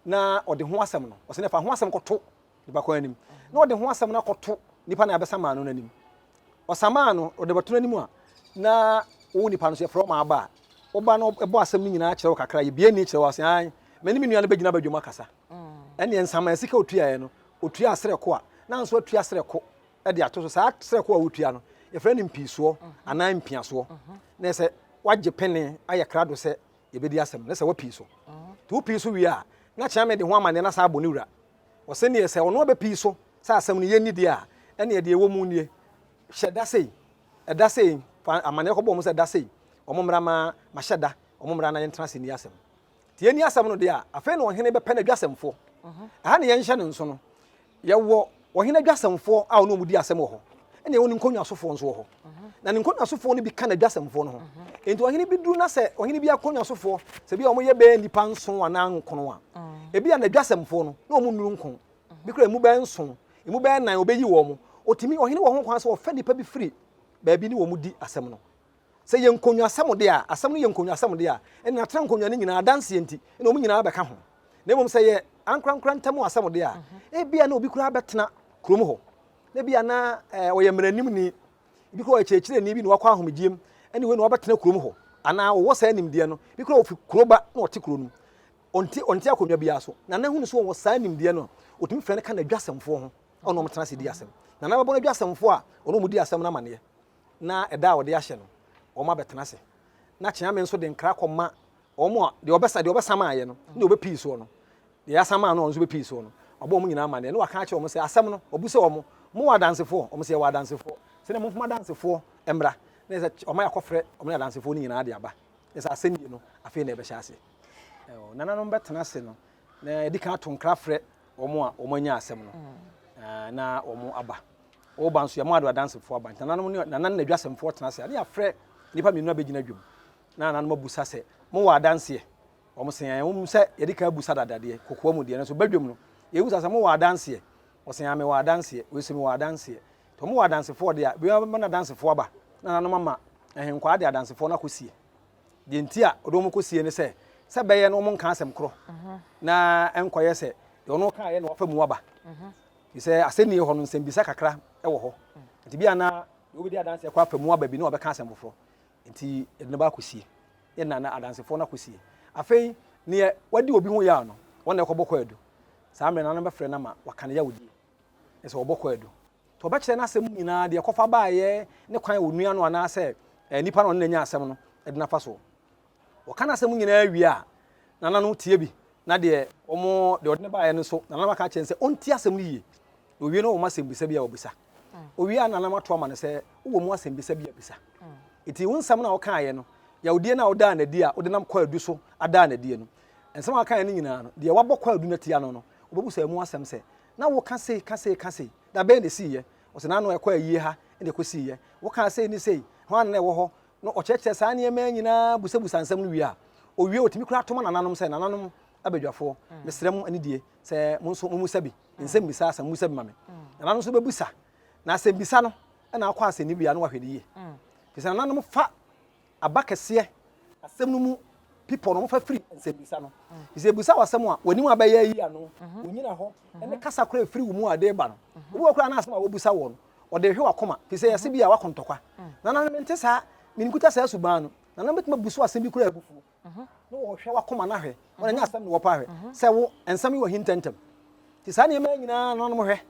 na ɔde ho asɛm no, ɔsɛ ne fa ho asɛm kɔto nipa kwan anim, na ɔde ho asɛm no akɔto nipa na abɛsamaa no n'anim. Ɔsamaa no, ɔde bɛto n'anim a, na wo nipa no so yɛfrɛ ɔma aba a, woba no ɛbɔ asɛm no nyinaa kyerɛ wo kakra, yɛbie ni kyerɛ wo ase, an, me ne me nua no bɛgyina badwam akasa. Ɛnneɛ nsamaa sika otuaeɛ no, otua serɛ ko a, na nso atua serɛ ko de ato so. Saa serɛ ko a wotua no, yɛfrɛ no mpiisoɔ anaa mpiasoɔ. Na ɛsɛ wagye pene ayɛ krado sɛ yɛbɛdi asɛm no, na sɛ wapii so. Nti wopii so wie a, na Kyeame de ho amanneɛ no asan abɔ ne wura. Ɔse neɛ sɛ ɔno abɛpii so sɛ asɛm no yɛnni deɛ a, ɛneɛ deɛ ɛwɔ mu nie, hyɛ da sei, ɛda sei, fa amanneɛ kɔbɔ wɔn sɛ da sei, wɔn mmra ma mahyɛ da, wɔn mmra na yɛntena ase nni asɛm. Nti yɛnni asɛm no deɛ a, afei na ɔhene bɛpɛ n'adwasɛmfoɔ. Ɛha ne yɛnhyɛ no nso no, Yɛwɔ ɔhene adwasɛmfoɔ a ɔne wɔn di asɛm wɔ hɔ, ɛna yɛwɔ ne nkonnwasofoɔ nso wɔ hɔ. Na ne nkonnwasofoɔ no bi ka n'adwasɛmfoɔ no ho. Enti ɔhene bi duru na sɛ ɔhene bi akonnwasofoɔ, sɛ bi a wɔyɛ bɛyɛ nnipa nson anaa nkron a, ebi a n'adwasɛmfoɔ no, na wɔn nnuru nkron. Bi koraa emu bɛyɛ nson, emu bɛyɛ nnan, ɔbɛyi wɔn. Ɔtumi, ɔhene wɔ ho kwan sɛ ɔfa nnipa bi firi baabi ne wɔn di asɛm no. Sɛ ɛyɛ nkonnwasɛm deɛ a, asɛm no yɛ nkonnwasɛm deɛ a, ɛnna atena nkonnwa no nyinaa adanseɛ nti, ɛnna wɔn nyinaa bɛka ho. Na mmom sɛ ɛyɛ ankorankora ntam asɛm deɛ a, ebia na obi koraa bɛtena kurom hɔ, na ebia na ɔyɛ mmaranimni, ebi koraa ɔyɛ kyerɛkyerɛni bi na wakɔ ahomegyeɛ mu, ɛne wei na wabɛtena kurom hɔ, anaa ɔwɔ saa nimdeɛ no, bi koraa ɔfi kuro ba na ɔte kuro no mu. Ɔnte, ɔnte akonnwa biara so. Na na hunu sɛ ɔwɔ saa nimdeɛ no a, ɔtumi frɛ no ka n'adwasɛmfoɔ ho, ɔne wɔn tena ase di asɛm. Na na bɛbɔ n'adwasɛmfoɔ a ɔne wɔn di asɛm no amaneɛ. na ɛda a wɔde ahyɛ no, wɔabɛtena ase. Na Kyeame nso de nkra kɔma wɔn a deɛ ɔbɛsa deɛ ɔbɛsam ayɛ no ne deɛ ɔbɛpii soɔ no, deɛ yɛasam ano a ɔno nso bɛpii soɔ no, ɔbɔ wɔn nyinaa amanneɛ na waka akyerɛ wɔn sɛ asɛm no, ɔbu sɛ wɔn, mowɔ adansefoɔ? Wɔn sɛ yɛwɔ adansefoɔ. Sɛdeɛ momfa mo adansefoɔ mmra. Na yɛ sɛ wɔn akɔfrɛ wɔn ne adansefoɔ no nyinaa de aba. Yɛ sɛ asɛnnie no, afei na ɛbɛhyɛ ase. Nananom bɛtena ase no, na yɛdi kan ato nkra frɛ wɔn a wɔanya asɛm no, na wɔn aba. Wɔba nso, yɛma ado adansefoɔ aba. Nti nananom ne nana ne n'adwasɛmfoɔ tena ase a, ne yɛafrɛ nnipa mmienu abɛgyina dwam. Na nananom abusa sɛ, Mowɔ adanseɛ? Wɔn se, Ɛwom sɛ yɛde kan abusa dada deɛ, kokoa mu deɛ, nanso badwam no, yɛbusa sɛ, Mowɔ adanseɛ? Wɔse, Aane, mewɔ adanseɛ. Wei se, Mewɔ adanseɛ. Nti wɔn wɔ adansefoɔ deɛ a, obiara bɛma n'adansefoɔ aba, na nananom ama ahenkwaa de adansefoɔ no akɔsie. Deɛ nti a wɔde wɔn kɔsie ne sɛ, Sɛ ɛbɛyɛ na wɔnka asɛm korɔ na ɛnkɔyɛ sɛ deɛ ɔno kaeɛ na wafa mu aba. Ɛfiri sɛ asɛnnie hɔ no nsɛmbisa kakra wɔ hɔ. Nti bi a na deɛ wobɛdi adanseɛ kɔ afa mu aba bi na wabɛka asɛm foforɔ. Nti yɛde no ba akɔsie. Yɛde na adansefoɔ no akɔsie. Afei neɛ wadi obi ho yaw no, wɔn na ɛkɔbɔ kwaadu. Saa mmerɛ no ano bɛfrɛ no ama waka ne yawdie. Ɛsɛ wɔbɔ kwaadu. Nti ɔbɛkyerɛ n'asɛm nyinaa, deɛ ɛkɔfa baeɛ ne kwan a onua no anaasɛ nipa no a ɔne no anya asɛm no de no afa soɔ. Wɔka n'asɛm nyinaa wie a, nana no tie bi, na deɛ wɔn deɛ ɔde no baeɛ no nso, nana no aka akyerɛ no sɛ ɔntie asɛm no yie. Na owie no wɔn asɛmbisa bi a wɔbisa. Owie a nana no ato ama no sɛ wowɔ mu asɛmbisa bi a bisa. Nti wo nsɛm no a wokaeɛ no, yawdie no a wodaa no adi a wode nam kwaadu so adaa no adie no, nsɛm a wokaeɛ no nyinaa no, deɛ wabɔ kwaadu no atia no no, wobɛbu saa mu asɛm sɛ, na woka sei, ka sei, ka sei, da bɛn na ɛsiiɛ? Ɔsɛ n'ano ɛkɔ ayie ha na ɛkɔsiiɛ. Wokaa sei ne sei, hwan na ɛwɔ hɔ? Na ɔkyerɛkyerɛ saa nneɛma yi nyinaa busabusa nsɛm no wie a, owie ɔtumi koraa to ma nananom sɛ, Nananom abadwafoɔ, mesrɛ mo anidie sɛ mo nso mommusa bi, nsɛmmisa asɛm, mommusa bi ma me. Nananom nso bɛbusa, na asɛmmisa no na akɔ asɛnnibea na wɔahwɛ no yie. Ɛfiri sɛ nananom fa aba kɛseɛ asɛm no mu pipɔ no, wɔfa firi nsɛmmisa no. Ɛfiri sɛ ɛbusa wo asɛm a, w'anim abɛyɛ ayi ano, wonyina hɔ, ne kasa koraa ɛfiri wo mu a ɛde reba no. Obi wɔ hɔ koraa na asɛm a wɔbusa woɔ no, ɔde rehwe w'akoma, firi sɛ yɛse bi a woakɔ ntɔkwa. Nana no mente saa, menkuta saa suban no. Nana no bɛtumi abu so asɛm bi koraa abufuo na wɔhwɛ w'akoma no ahwɛ, wɔn ɛnyɛ asɛm na wɔpɛ ahwɛ sɛ wo nsɛm yi wɔ he ntɛmntɛm. Nti saa nneɛma yi nyinaa nananom hwɛ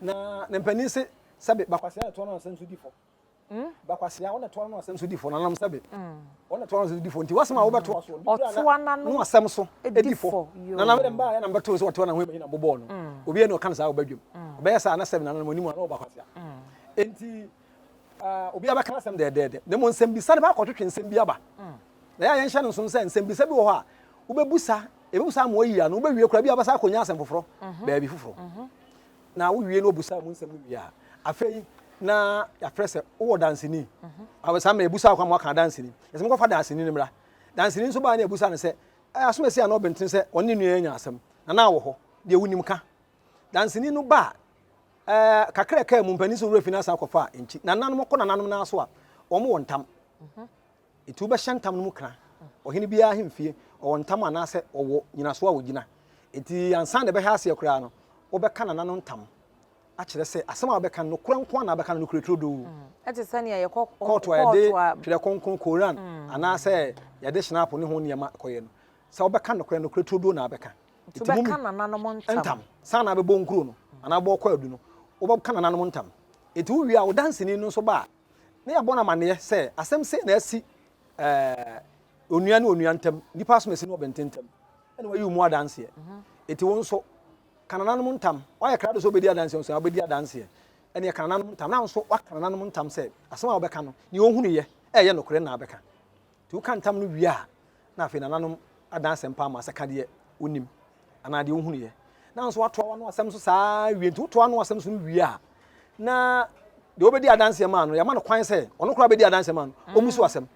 na ne mpanin se sɛbe bakwasea na ɛtoa no asɛm so di fɔ. Bakwasea wɔn na ɛtoa no asɛm so di fɔ nananom sɛbe wɔn na ɛtoa no asɛm so di fɔ nti wasɛm a wobɛtoa so ɔtoa n'ano no asɛm so di fɔ. Nana mede mbaa yɛ na mbɛto sɛ ɔtoa n'ano na bobɔɔ no. Obi ɛna ɔka no saa ɔbɛdwam. Ɔbɛyɛ saa na sɛbe nananom anim a na ɔba kwasea. Nti obi abɛka asɛm dɛɛdɛɛdɛ na mmom nsɛmbisa no bɛakɔtwetwe nsɛm bi aba. Na yɛ a yɛnhyɛ no nso sɛ nsɛmbisa bi wɔ hɔ a wobɛbusa ɛbɛbusa ama wayi ano wobɛwie koraa bi a wobɛsa akɔnya asɛm foforɔ baabi foforɔ. Na wowie na wobusa mu nsɛm no wie a, afei na yɛafrɛ sɛ wowɔ danseni. Mhm. Saa mmerɛ yɛbusa akwa ma waka danseni. Yɛsɛ mokɔfa danseni no mmra. Danseni nso baa ne yɛbusa no sɛ, asom asi ana ɔbɛnten sɛ ɔne ne nua anya asɛm. Na na wɔ hɔ, deɛ wonim ka. Danseni no ba a, kakra ɛkaa mu mpanin sɛ owura fi no asan akɔfa a nkyi. Nananom kɔ nananom no so a, wɔn wɔ ntam. Mhm. Enti wobɛhyɛ ntam no mu kra. Ɔhene biara ahemfie, ɔwɔ ntam anaasɛ ɔwɔ nyinasoɔ a ɔgyina. Enti ansa na ɛbɛhyɛ aseɛ koraa no, wobɛka nana no ntam akyerɛ sɛ asɛm a wobɛka no, nokorɛ nko ara na wobɛka no, nokorɛ turodoo. Ɛte sɛ nea yɛkɔ kɔɔto a yɛde Twerɛ Kronkron, Koran, anaasɛ yɛde Schnapp ne ho nneɛma kɔyɛ no, sɛ wobɛka nokorɛ, nokorɛ turodoo na wobɛka. Nti wobɛka nananom ntam. Ntam. Saa na wobɛbɔ nkuro no, anaa wobɛbɔ kwaadu no, wobɛka nananom ntam. Enti wowie a, wo danseni no nso ba a, na yɛabɔ no amanneɛ sɛ asɛm sei na asi onua ne onua ntam, nnipa asomasi ne ɔbɛnten ntam, ɛna wayi wo mu adanseɛ. Enti wo nso, ka nananom ntam. Woayɛ krado sɛ wobɛdi adanseɛ nso a, wobɛdi adanseɛ. Ɛneɛ ka nananom ntam. Na wo nso, woaka nananom ntam sɛ asɛm a wobɛka no, deɛ ɔhunuiɛ, ɛyɛ nokorɛ na wobɛka. Nti woka ntam no wie a, na afei nananom adan asɛmpa ama sɛ ka deɛ wonim anaa deɛ wohunuiɛ. Na nso woatoa w'ano asɛm so saa wie. Nti wotoa ano asɛm so no wie a, na deɛ wobɛdi adanseɛ maa no, yɛama no kwan sɛ ɔno koraa bɛdi adanseɛ maa no, ɔmmu so asɛm.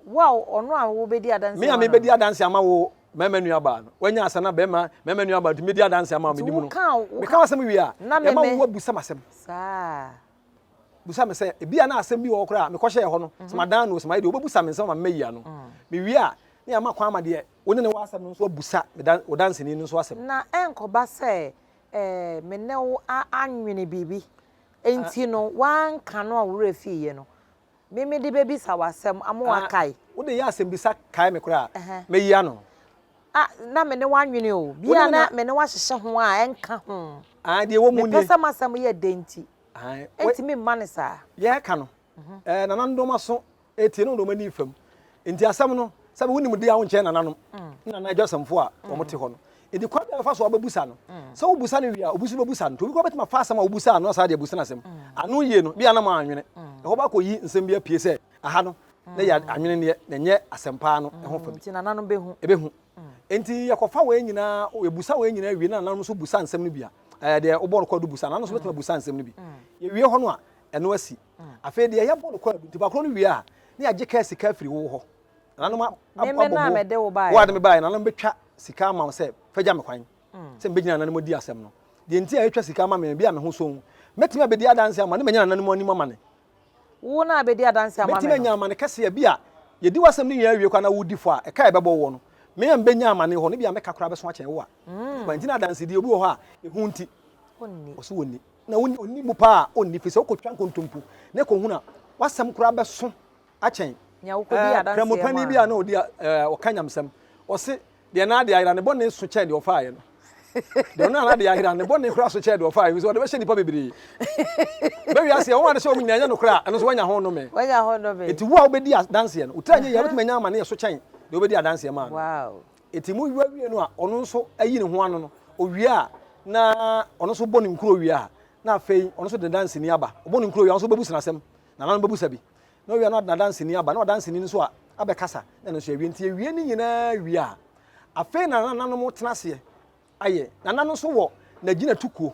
Wo a ɔno a wobɛdi adanseɛ Me a mebɛdi adanseɛ ama wo mmarima nuabaa no, wanya asɛm na bɛrima mmarima nuabaa nti mɛdi adanseɛ ama wo menim no. Meka w'asɛm wie a, yɛma wo abusa m'asɛm. Saa. Bisa me sɛ, ebia na asɛm bi wɔ hɔ koraa a mekɔhyɛɛ hɔ no, sɛ madan no o, sɛ mayɛ deɛ, wobɛbusa me nsɛm ama mɛyi ano. Mewie a, na yɛama kwan ama deɛ wo ne no wɔ asɛm no nso abusa me dan, wo danseni no nso asɛm. Na ɛnkɔba sɛ me ne wo anwene biribi nti no, woanka no a wo werɛ fiiɛ no, me mede bɛbisa wo asɛm ama woakae. Wode yɛ asɛmbisa kae me koraa a, mɛyi ano. Ah, na me ne wo anwene o. Bi a na me ne wo ahyehyɛ ho a ɛnka ho. Ah, deɛ ɛwɔ mu nie. Mepɛ sɛ m'asɛm yɛ dɛ nti. Ɛntumi mma no saa. Yɛreka no, nananom aso retie na wɔde wɔn ani refam. Nti asɛm no, sɛbe wonim de a wonkyɛn nananom ne nana adwasɛmfo a wɔte hɔ no. Nti kwan bi a bɛfa so a wobɛbusa no, sɛ wobusa no wie a, obi nso bɛbusa no. Nti obi koraa bɛtumi afa asɛm a wobusaa no asan de abusa no asɛm. Ano yie no, bi a na moanwene. Ɛhɔ bɛakɔyi nsɛm bi apue sɛ aha no, na yɛ anweneneɛ na ɛnyɛ asɛm paa no ho fa bi. Nti nananom bɛhu. Ɛbɛhu. Nti yɛkɔfa wei nyinaa, yɛbusa wei nyinaa wie na nananom nso busa nsɛm no bi a, ɛɛ deɛ wobɔ no kwaadu busa, nananom nso bɛtumi abusa nsɛm no bi. Yɛwie hɔ no a, ɛno asi. Afei deɛ yɛbɔ no kwaadu, nti bakorɔ no wie a, na yɛagye kaa sika afiri wo hɔ. Nananom abɔ bo, wo a de me baeɛ, nananom bɛtwa sika ama wo sɛ fa gya me kwan, sɛ mebɛgyina nananom adi asɛm no. Deɛ nti a yɛtwa sika ama me no, bi a me ho sɔ hu. Mɛtumi abɛdi adanseɛ ama ne manya nananom anim amane. Wo na abɛdi adanseɛ ama me no. Mɛtumi anya amane kɛseɛ bi a yɛdi w'asɛm no nyinaa wie koraa na wodi fɔ a, ɛka a ɛbɛbɔ woɔ no. Me a mebɛnya amane hɔ no, ebia mɛka koraa bɛso akyɛn wo a. Ba nti na adansedie, obi wɔ hɔ a, ehu nti, ɔse ɔnni. Na ɔnni mu paa a, ɔnni, firi sɛ wokɔtwa nkontompo na ɛkɔhunu a, w'asɛm koraa bɛso akyɛn. Nea wokɔdii adanseɛ mu a. Kramopani bi a na ɔdi ɔka nyamsɛm, ɔse deɛ n'ade ayera ne bɔne so kyɛn deɛ ɔfaeɛ no. Deɛ ɔno a n'ade ayera ne bɔne koraa so kyɛn deɛ ɔfaeɛ, ɛfiri sɛ ɔde bɛhyɛ nnipa bebree. Bɛ wiase a wɔn ade hyɛ wɔn nyinaa ɛnyɛ nokorɛ a, ɛno nso woanya ho nnome. Woanya ho nnome. Enti wo a wobɛdi adanseɛ no, wo tiri anyɛ yie a, wobɛtumi anya amane ɛso kyɛn deɛ wobɛdi adanseɛ maa no. Wow. Enti mo awie no a, ɔno nso ayi ne ho ano no, owie a, na ɔno nso bɔ ne nkuro wie a, na afei ɔno nso de ne danseni aba. Ɔbɔ ne nkuro wie a, ɔno nso bɛbu senasɛm. Nananom bɛbusa bi. Na ɔwie a, na ɔde n'adanseni aba, na ɔdanseni no nso a abɛkasa, na ɛno nso awie. Nti awie ne nyinaa wie a, afei na nananom tena aseɛ ayɛ. Nana no nso wɔ n'agyinatukuo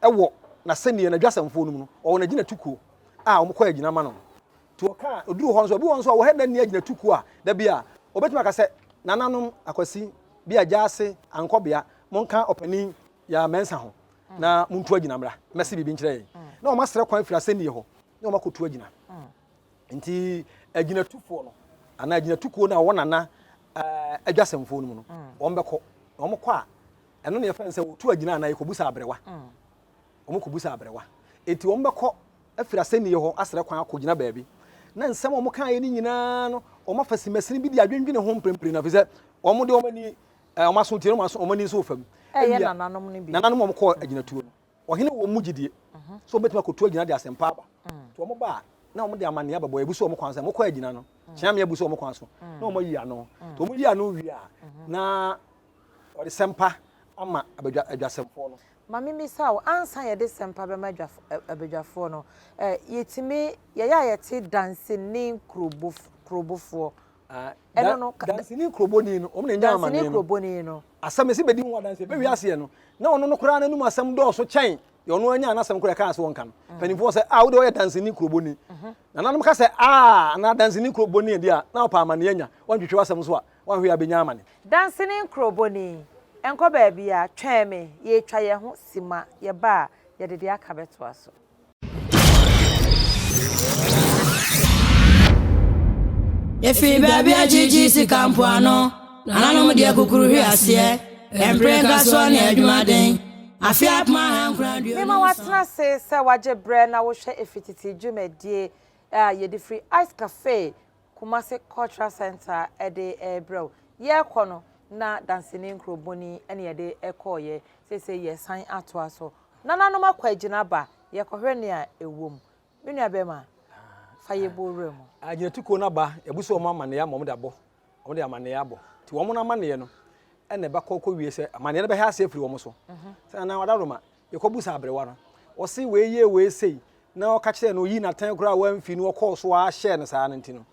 wɔ n'asɛnniɛ, n'adwasɛmfoɔ no mu no, ɔwɔ n'agyinatukuo a wɔkɔ agyina ma no. Nti ɔka a, ɔduru hɔ nso, obi wɔ hɔ nso a wɔhɛ da nni agyinatukuo a, da bi a, ɔbɛtumi aka sɛ, nananom, Akwasi, bi a Gyaase, Ankɔbea, monka ɔpanin Yaa Mensah ho na montu agyina mmra mmɛse biribi nkyerɛ yɛn. Na wɔasrɛ kwan firi asɛnniɛ hɔ na wɔakɔtu agyina. Nti agyinatufoɔ no anaa agyinatukuo no a wɔwɔ nana adwasɛmfoɔ no mu no, wɔbɛkɔ. Na wɔkɔ a, ɛno na yɛfrɛ no sɛ wɔtu agyina anaa yɛkɔbusa aberewa. Wɔkɔbusa aberewa. Nti wɔbɛkɔ afiri asɛnniɛ hɔ asrɛ kwan akɔgyina baabi. Na nsɛm a wɔkaeɛ no nyinaa no, wɔafa simasini bi de adwendwene ho mprempren, ɛfiri sɛ wɔde wɔn ani wɔn aso tie na wɔn aso wɔn ani nso wɔ fam. Ɛyɛ nananom no bi. Nananom a wɔkɔɔ agyinatuo no, ɔhene wɔ wɔn mu gyidie sɛ wɔbɛtumi akɔtu agyina de asɛmpa aba. Nti wɔn ba a, na wɔde amanneɛ abɛbɔ, yɛbu so wɔn kwan sɛ mokɔ agyina no, kyeame abu so wɔn kwan so, na wɔn ayi ano. Nti wɔn yi ano wie a, na wɔde sɛmpa ama abadwa adwasɛmfoɔ no. Ma memmisa wo, ansa yɛde sɛmpa bɛma abadwafoɔ no, yɛtumi, yɛyɛ a yɛte danseni kurobofoɔ Ɛno no, danseni kurobɔni no, wɔn na enya amane no. Danseni kurobɔni no. Asɛm esi bedi ho adanse, bɛ wiase no, na ɔno no koraa n'anum asɛm dɔɔso kyɛn deɛ ɔno anya n'asɛm koraa ɛkaa sɛ wɔnka no. Mm. Mpanimfoɔ sɛ, a wode ɔyɛ danseni kurobɔni. Mhm. Nananom ka sɛ, a anaa danseni kurobɔni deɛ a, na ɔpɛ amane anya, wantwitwi w'asɛm so a, wanhwɛ yɛ abɛnya amane. Danseni kurobɔni, nkɔ baabi a, twɛn me, yɛretwa yɛn ho sima, yɛba a, yɛde deɛ aka bɛtoa so. Yɛfiri baabi a gyegye sika mpoano, nananom deɛ kukuru hwe aseɛ, mpere nkasoɔ ne adwumaden, afe apem ahankron aduonu Mema woatena ase sɛ woagye berɛ na wohwɛ Efititi dwumadie a yɛde firi Ice Cafe, Kumasi Cultural Centre de rebrɛ wo. Yɛrekɔ no, na Danseni Nkurobɔni na yɛde kɔeɛ. Seesei yɛresan atoa so. Nananom akɔ agyina ba, yɛkɔhwɛ nea ɛwɔ mu. Me nua bɛrima, fa yɛ bɔ wura mu. Agyinatukuo no aba, yɛabu sɛ wɔn amanneɛ ama wɔn de abɔ, wɔn de amanneɛ abɔ. Nti wɔn amanneɛ no na ɛbɛkɔ kɔwie sɛ amanneɛ no bɛhɛ ase afiri wɔn so. Mhm. Sɛ nana ɔdaroma, yɛkɔbu sɛ aberewa no, ɔse wei yɛ wei sei, na ɔka kyerɛ no, ɔyii n'atɛn koraa wamfi no, ɔkɔɔ so ara hyɛɛ no saa no nti no,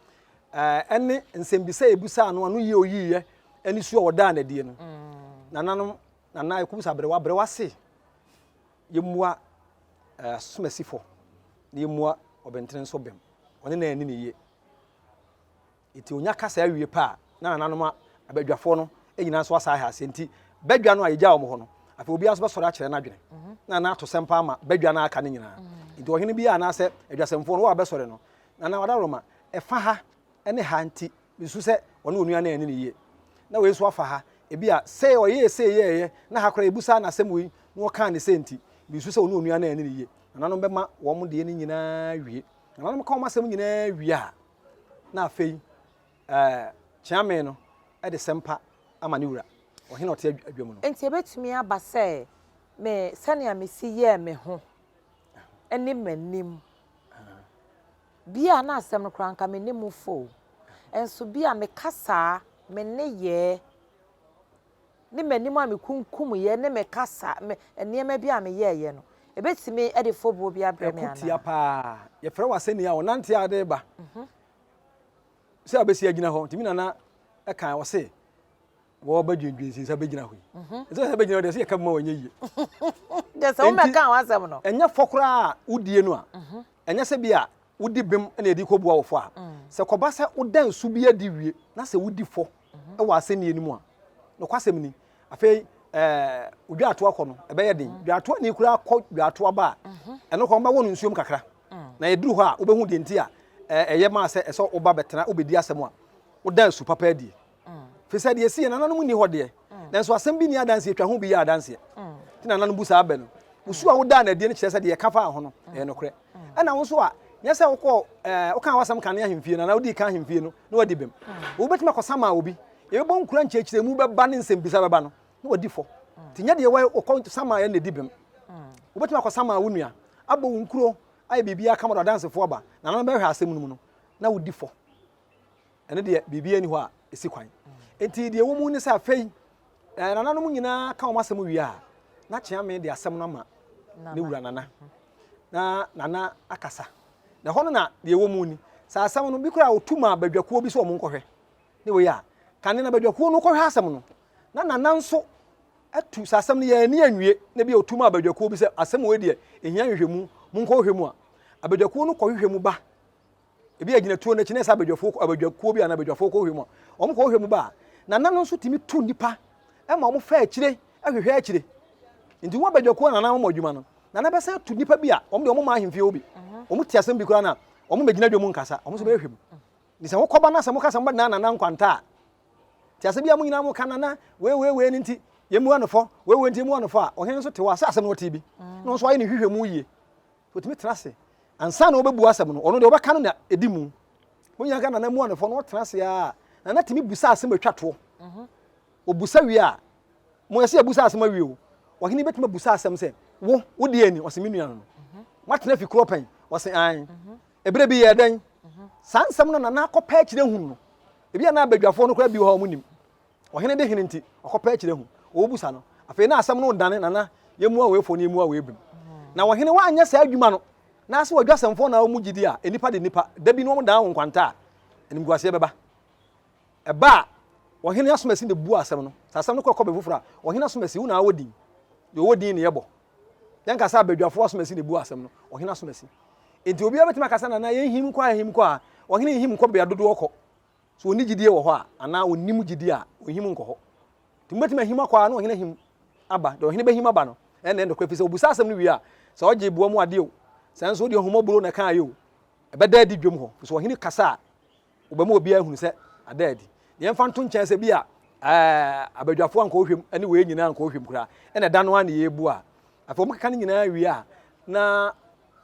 ɛne nsɛmbisa a yɛbusaa no, ano yie ɔyiiɛ, ɛne su a ɔdaa no adie no. Mm. Nananom, nana yɛkɔbu sɛ aberewa, aberewa se, Yɛmmua asomasi fɔ na yɛmmua ɔbɛntene nso bem. Ɔne na anni no yie. Nti ɔnya kasa awie pɛ a, na nananom abadwafoɔ no nyinaa nso asa ahɛ aseɛ. Nti badwa no a yɛgyaa wɔn hɔ no, afei obiara nso bɛsɔre akyerɛ n'adwene. Mhm. Na na ato sɛmpa ama badwa no aka no nyinaa. Mhm. Nti ɔhene bi anaasɛ adwasɛmfoɔ no, wɔ a bɛsɔre no, nana ɔdaworoma, ɛfa ha ne ha nti Mesu sɛ ɔne onua no anni no yie. Na wei nso afa ha. Ebia sei ɔyɛɛ sei yɛeɛ, na ha koraa yɛbusaa no asɛm wei na ɔkaa no sei nti, mesu sɛ ɔne onua no anni no yie. Nananom bɛma wɔn deɛ no nyinaa wie. Nananom ka wɔn asɛm nyinaa wie a, na afei ɛɛ Kyeame no de sɛmpa ama ne wura, ɔhene a ɔte adwa mu no. Enti ebetumi aba sɛ me sɛnea misi yɛɛ me ho ne m'anim Bi a na asɛm no koraa anka me ne mu fɔ o, nso bi a me kasaa, me nneyɛɛ, ne m'anim a me kunkumyɛ ne me kasa, me nneɛma bi a me yɛɛyɛ no, ɛbɛtumi de fɔbuo bi abrɛ me Ɛko tia anaa? paa. Yɛfrɛ wo asɛnni a, ɔnante a de ba sɛ abɛsi agyina hɔ. Nti me nana ɛka ɔse wɔba dwendwen sin sɛ bɛgyina hɔ yi. Ɛsɛ sɛ bɛgyina hɔ deɛ sɛ yɛka bi ma wɔnyɛ yie. Deɛ sɛ womɛka ho asɛm no. Ɛnyɛ fɔ koraa a wodie no a, ɛnyɛ sɛ bi a wodi bem na yɛde kɔbua wo fɔ a, sɛ kɔba sɛ woda nsu bi adi wie na sɛ wodi fɔ wɔ asɛnnie no mu a, nokwasɛm ni, afei ɛɛ dwaatoa kɔ no, ɛbɛyɛ den. Dwaatoa ni koraa kɔ dwaatoa ba a, ɛno kɔ wɔbɛwɔ no nsuom kakra. Na yɛduru hɔ a, wobɛhu deɛ nti a ɛyɛ maa sɛ ɛsɛ woba bɛtena wobɛdi asɛm a, woda nsu papa adie. Firi sɛ deɛ ɛsi yɛ nananom nni hɔ deɛ, nanso asɛm bi nni adanseɛ, twa ho bi yɛ adanseɛ. Nti nananom bu saa bɛ no. Wo su a wodaa no adie no kyerɛ sɛ deɛ ɛka faa ho no, ɛyɛ nokorɛ. Ɛna wo nso a, nyɛ sɛ wokɔɔ ɛɛ wokaa w'asɛm kane ahemfie no anaa wodii kan ahemfie no na wadi bem. Wobɛtumi akɔsama obi. Yɛbɛbɔ nkura nkyerɛkyerɛmu bɛba ne nsɛmbisa bɛba no, na wadi fɔ. Nti nyɛ deɛ wɔkɔ sama yɛ na ɛdi bem. Wobɛtumi akɔsama wo nua, abɔ wo nkuro, ayɛ biribiara kama de adansefoɔ aba, nananom bɛhwɛ asɛm no mu no, na wodi fɔ. Ɛno deɛ biribiara nni hɔ a ɛsi kwan. Nti deɛ ɛwɔ mu ne sɛ afei eh, nananom nyinaa ka wɔn asɛm wie a, na Kyeame de asɛm no ama ne wura Nana. Na Nana akasa. Na ɛhɔ no na deɛ ɛwɔ mu ni. Sɛ asɛm no bi koraa ɔtu ma badwakuo bi sɛ wɔn nkɔhwɛ. Ne wei a, kane na badwakuo no kɔhwɛ asɛm no. Na Nana nso atu sɛ asɛm no yɛn ani anwie na bi a ɔtu ma abadwakuo bi sɛ asɛm wei deɛ ɛhia nhwehwɛmu, monkɔhwehwɛ mu a, abadwakuo no kɔhwehwɛ mu ba. Ebi agyinatuo no akyi na ɛsɛ abadwafoɔ abadwakuo bi anaa abadwafoɔ kɔhwɛ mu a, wɔn kɔhwɛ mu ba a, nana no nso tumi tu nnipa ma wɔn fa akyire hwehwɛ akyire. Nti wɔn abadwakuo nana wɔn adwuma no, nana bɛsan atu nnipa bi a wɔn deɛ wɔn ma ahemfie hɔ bi. Wɔn te asɛm bi koraa na wɔn bɛgyina dwom nkasa, wɔn nso bɛhwɛ mu. Nti sɛ wokɔba na sɛ moka sɛ mobɛdan nana nkwanta a, te asɛm bi a mo nyinaa moka nana wei wei wei no nti yɛmmua no fɔ, wei wei nti yɛmmua no fɔ a, ɔhene nso te hɔ a sɛ asɛm no ɔte bi na ɔno nso ayɛ ne hwehwɛ mu yie. Ɔtumi tena ase ansa na ɔbɛbu asɛm no, ɔno deɛ ɔbɛka no na ɛdi mu. Mo nyinaa ka nana mu anefɔ no ɔtena ase a, nana tumi busa asɛm atwa toɔ. Ɔbusa wie a, mo yɛsɛ yɛbusa asɛm awie o. Ɔhene bɛtumi abusa asɛm sɛ, wo, wo deɛ ni? Ɔse me nua no no. Moatena fi korɔ pɛn? Ɔse ae. Ɛberɛ bi yɛɛ dɛn? Saa nsɛm no nana akɔpɛ akyire hunu no. Ebi a na abadwafoɔ no koraa bi wɔ hɔ a wɔn nim. Ɔhene de hene nti, ɔkɔpɛ akyire ahu. Ɔrebusa no. Afei na asɛm no redane, Nana, yɛmmua wei fo na yɛmmua wei bem. Na ɔhene woanyɛ saa adwuma no, na ase ɔdwasɛmfoɔ na wɔn gyidi a, nnipa de nnipa, da bi no wɔn dan wo nkwanta a, animguaseɛ bɛba. Ɛba a, ɔhene asomasi na ɛbu asɛm no. Sɛ asɛm no kɔ kɔbɛ foforɔ a, ɔhene asomasi, wo na wɔ din. Deɛ ɔwɔ din na yɛbɔ. Yɛnka sɛ abadwafoɔ asomasi na ɛbu asɛm no, ɔhene asomasi. Enti obiara bɛtumi aka sɛ, Nana, yɛnhim nkɔ ha, yɛnhim nkɔ ha. Ɔhene nhim nkɔ bea dodoɔ kɔ. So ɔnni gyidie wɔ hɔ a, anaa ɔnnim gyidie a, ɔnhim nkɔ hɔ. Nti mobɛtumi ahim akɔ a na ɔhene ahim aba. Deɛ ɔhene bɛhim aba no, ɛnna ɛyɛ nokorɛ, ɛfiri sɛ ɔbusa asɛm no wie a, sɛ ɔgye boa mu adeɛ o, sɛ nso wodeɛ ahummɔborɔ na ɛkaeɛ o, ɛbɛda adi dwam hɔ. Ɛfiri sɛ ɔhene kasa a, ɔbɛma obiara ahunu sɛ ada adi. Deɛ yɛmfa nto nkyɛn sɛ bi a ɛɛ abadwafoɔ ankɔ hwɛm ne wei nyinaa ankɔ hwɛm koraa, ɛna ɛda no ara na yɛrebu a, afei wɔkeka no nyinaa wie a, na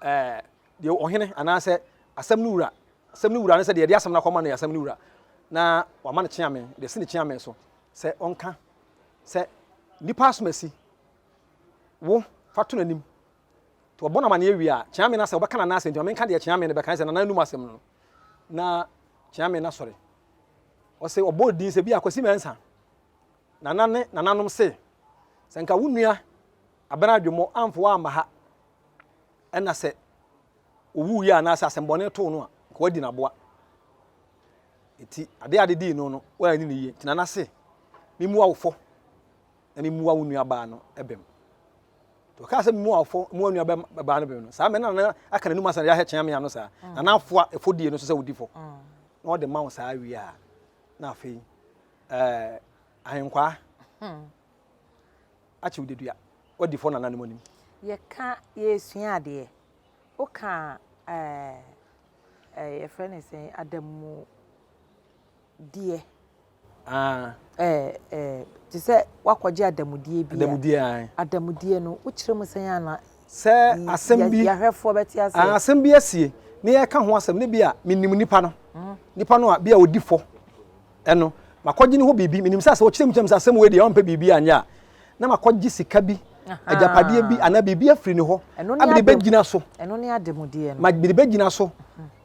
ɛɛ deɛ ɔhene anaasɛ asɛm no wura Asɛm no wura ne sɛ deɛ yɛde asɛm no akɔma no yɛ asɛm no wura, na wama no kyeame, de asi ne kyeame so sɛ ɔnka sɛ nnipa asomasi wo fa to n'anim. Nti ɔbɔ no amaneɛ wie a, kyeame no asɛ ɔbɛka nana asɛm nti ma menka deɛ kyeame no bɛka sɛ nana anum asɛm no na kyeame no asɔre. Ɔsɛ ɔbɔ din sɛ bi a Kwasi Mensah nana ne nananom se sɛ nka wo nua Abena Adwemmɔ amfo wo amma ha ɛna sɛ owuiɛ anaasɛ asɛmbɔne too no a, nka wadi n'aboa. Nti adeɛ a ade dii no no, woanni no yie. Nti nana se, memmua wo fɔ na memmua wo nuabaa no bem. Nti ɔkaa sɛ memmua wo fɔ, mmua wo nuabaa no bem no, saa mmerɛ na nana aka n'anum asɛm de ahwɛ kyea me ano saa. Mm. Nana afoa ɛfɔdie no so sɛ wodi fɔ. Mm. Na ɔde ma wo saa wie a, na afei ɛɛ ahenkwaa hmm. akye wo dedua, wadi fɔ nananom anim. Yɛka yɛresua adeɛ. Woka ɛɛ yɛfrɛ no sɛn adamudeɛ. Ah. Ɛɛ ɛɛ te sɛ woakɔgye adamudeɛ bi a. Adamudeɛ ae. Adamudeɛ no wokyerɛ mu sɛn ana. Sɛ asɛm bi. Yɛahwɛfoɔ bɛte aseɛ. Ah, asɛm bi asie na yɛreka ho asɛm ne bi a menim nipa no. Mm. Nipa no a bi a ɔdi fɔ ɛno makɔgye ne hɔ biribi menim sɛ sɛ ɔkyerɛ mu kyerɛ me sɛ asɛm wei deɛ ɔmpɛ biribi anyɛ a na makɔgye sika bi agyapadeɛ bi anaa biribi afiri ne hɔ a mede bɛgyina so mede bɛgyina so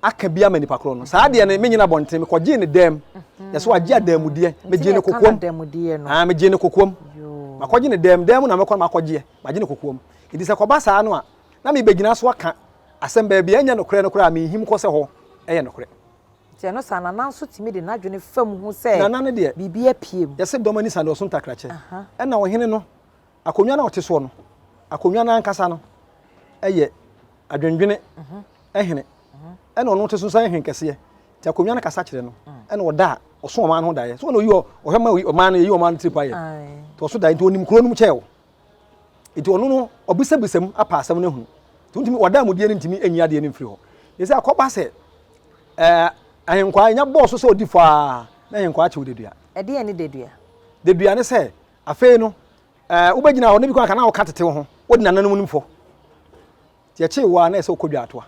aka bi ama nipa korɔ no saa deɛ no menyina abɔnten mekɔgyee ne dɛm yɛ sɛ wagye adanmudeɛ megyee ne kokoam ah megyee ne kokoam makɔgye ne dɛm dɛm na mɛkɔ na makɔgyeɛ magye ne kokoam nti sɛ kɔba saa no a na mebɛgyina so aka asɛm baabi a ɛnyɛ nokorɛ no koraa menhim kɔ sɛ hɔ ɛyɛ nokorɛ. Nti ɛno saa, Nana nso tumi de n'adwene fa mu hu sɛ Nana no deɛ, biribi apue mu. Yɛse dɔm ani sa deɛ ɔso ntakrakyɛ. Ɛna ɔhene no, akonnwa no a ɔte soɔ no, akonnwa no ankasa no yɛ adwendwene hene. Ɛna ɔno te so nso ayɛ henkɛseɛ. Nti akonnwa no kasa kyerɛ no. Ɛna ɔda a, ɔso ɔman no ho daeɛ. So ɔna ɔyi ɔhwɛ ma ɔman no, yɛyi ɔman no tiri pa yɛ. Nti ɔso daeɛ, nti ɔnim kuro no mu kyɛɛ wo. Nti ɔno no, ɔbisabisa mu apa asɛm no ahunu. Nti wontumi, w'adanmudeɛ no ntumi nyi adeɛ no mfiri hɔ. Nti sɛ akɔba sɛ ɛɛ ahenkwaa nya bɔɔ so sɛ ɔdi fɔ a, na ahenkwaa kyew dedua. Ɛdeɛn ne dadua? Dadua ne sɛ, afei no, ɛɛ wobɛgyina hɔ na bi kwan ka na woka tete wo ho, wodi nananom no fɔ. Nti yɛkyee wo a na ɛsɛ wokɔ dwaatoa.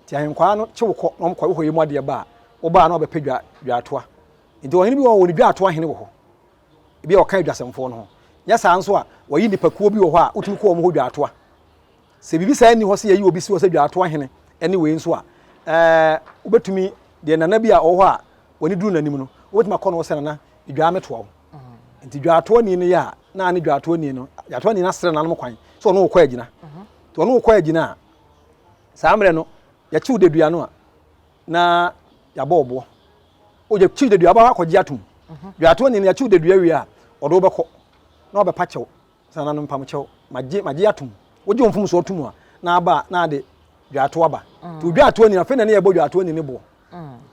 Nti ahenkwaa no kye wo kɔ na wɔkɔ wokɔyɛ mu adeɛ ba a, wobaa na wɔbɛpɛ dwa dwaatoa. Nti ɔhene bi wɔ hɔ wɔ ne dwaatoa hene wɔ hɔ. Ebi a ɔka adwasɛmfoɔ no ho. Nyɛ saa nso a, wɔyi nnipakuo bi wɔ hɔ a wotumi kɔ wɔn hɔ dwaatoa. Sɛ biribi saa nni hɔ sɛ yɛyi obi si hɔ sɛ dwaatoa hene ne wei nso a, ɛɛ wobɛtumi deɛ nana bi a ɔwɔ hɔ a w'ani duru n'anim no, wobɛtumi akɔ no hɔ sɛ nana dwaa metoa wo. Nti dwaatoa ni no yɛ a, na ne dwaatoa ni no, dwaatoa ni no asrɛ nanom kwan sɛ ɔno wokɔ agyina. Nti ɔno wokɔ agyina a, saa mmerɛ no, yɛkyew dadua no a, na yɛabɔ ɔboɔ. O yɛkyew dadua, wobɛkɔ akɔgye atom. Dwaatoa ni no, yɛkyew dadua wie a, ɔde wobɛkɔ na wabɛpa kyɛw sɛ nananom mpam kyɛw, magye magye atom. Wogye wo mfomsoɔ tom a, na aba a, na ade dwaatoa aba. Nti wo dwaatoa ni no, afei na ne yɛbɔ dwaatoa ni no boɔ.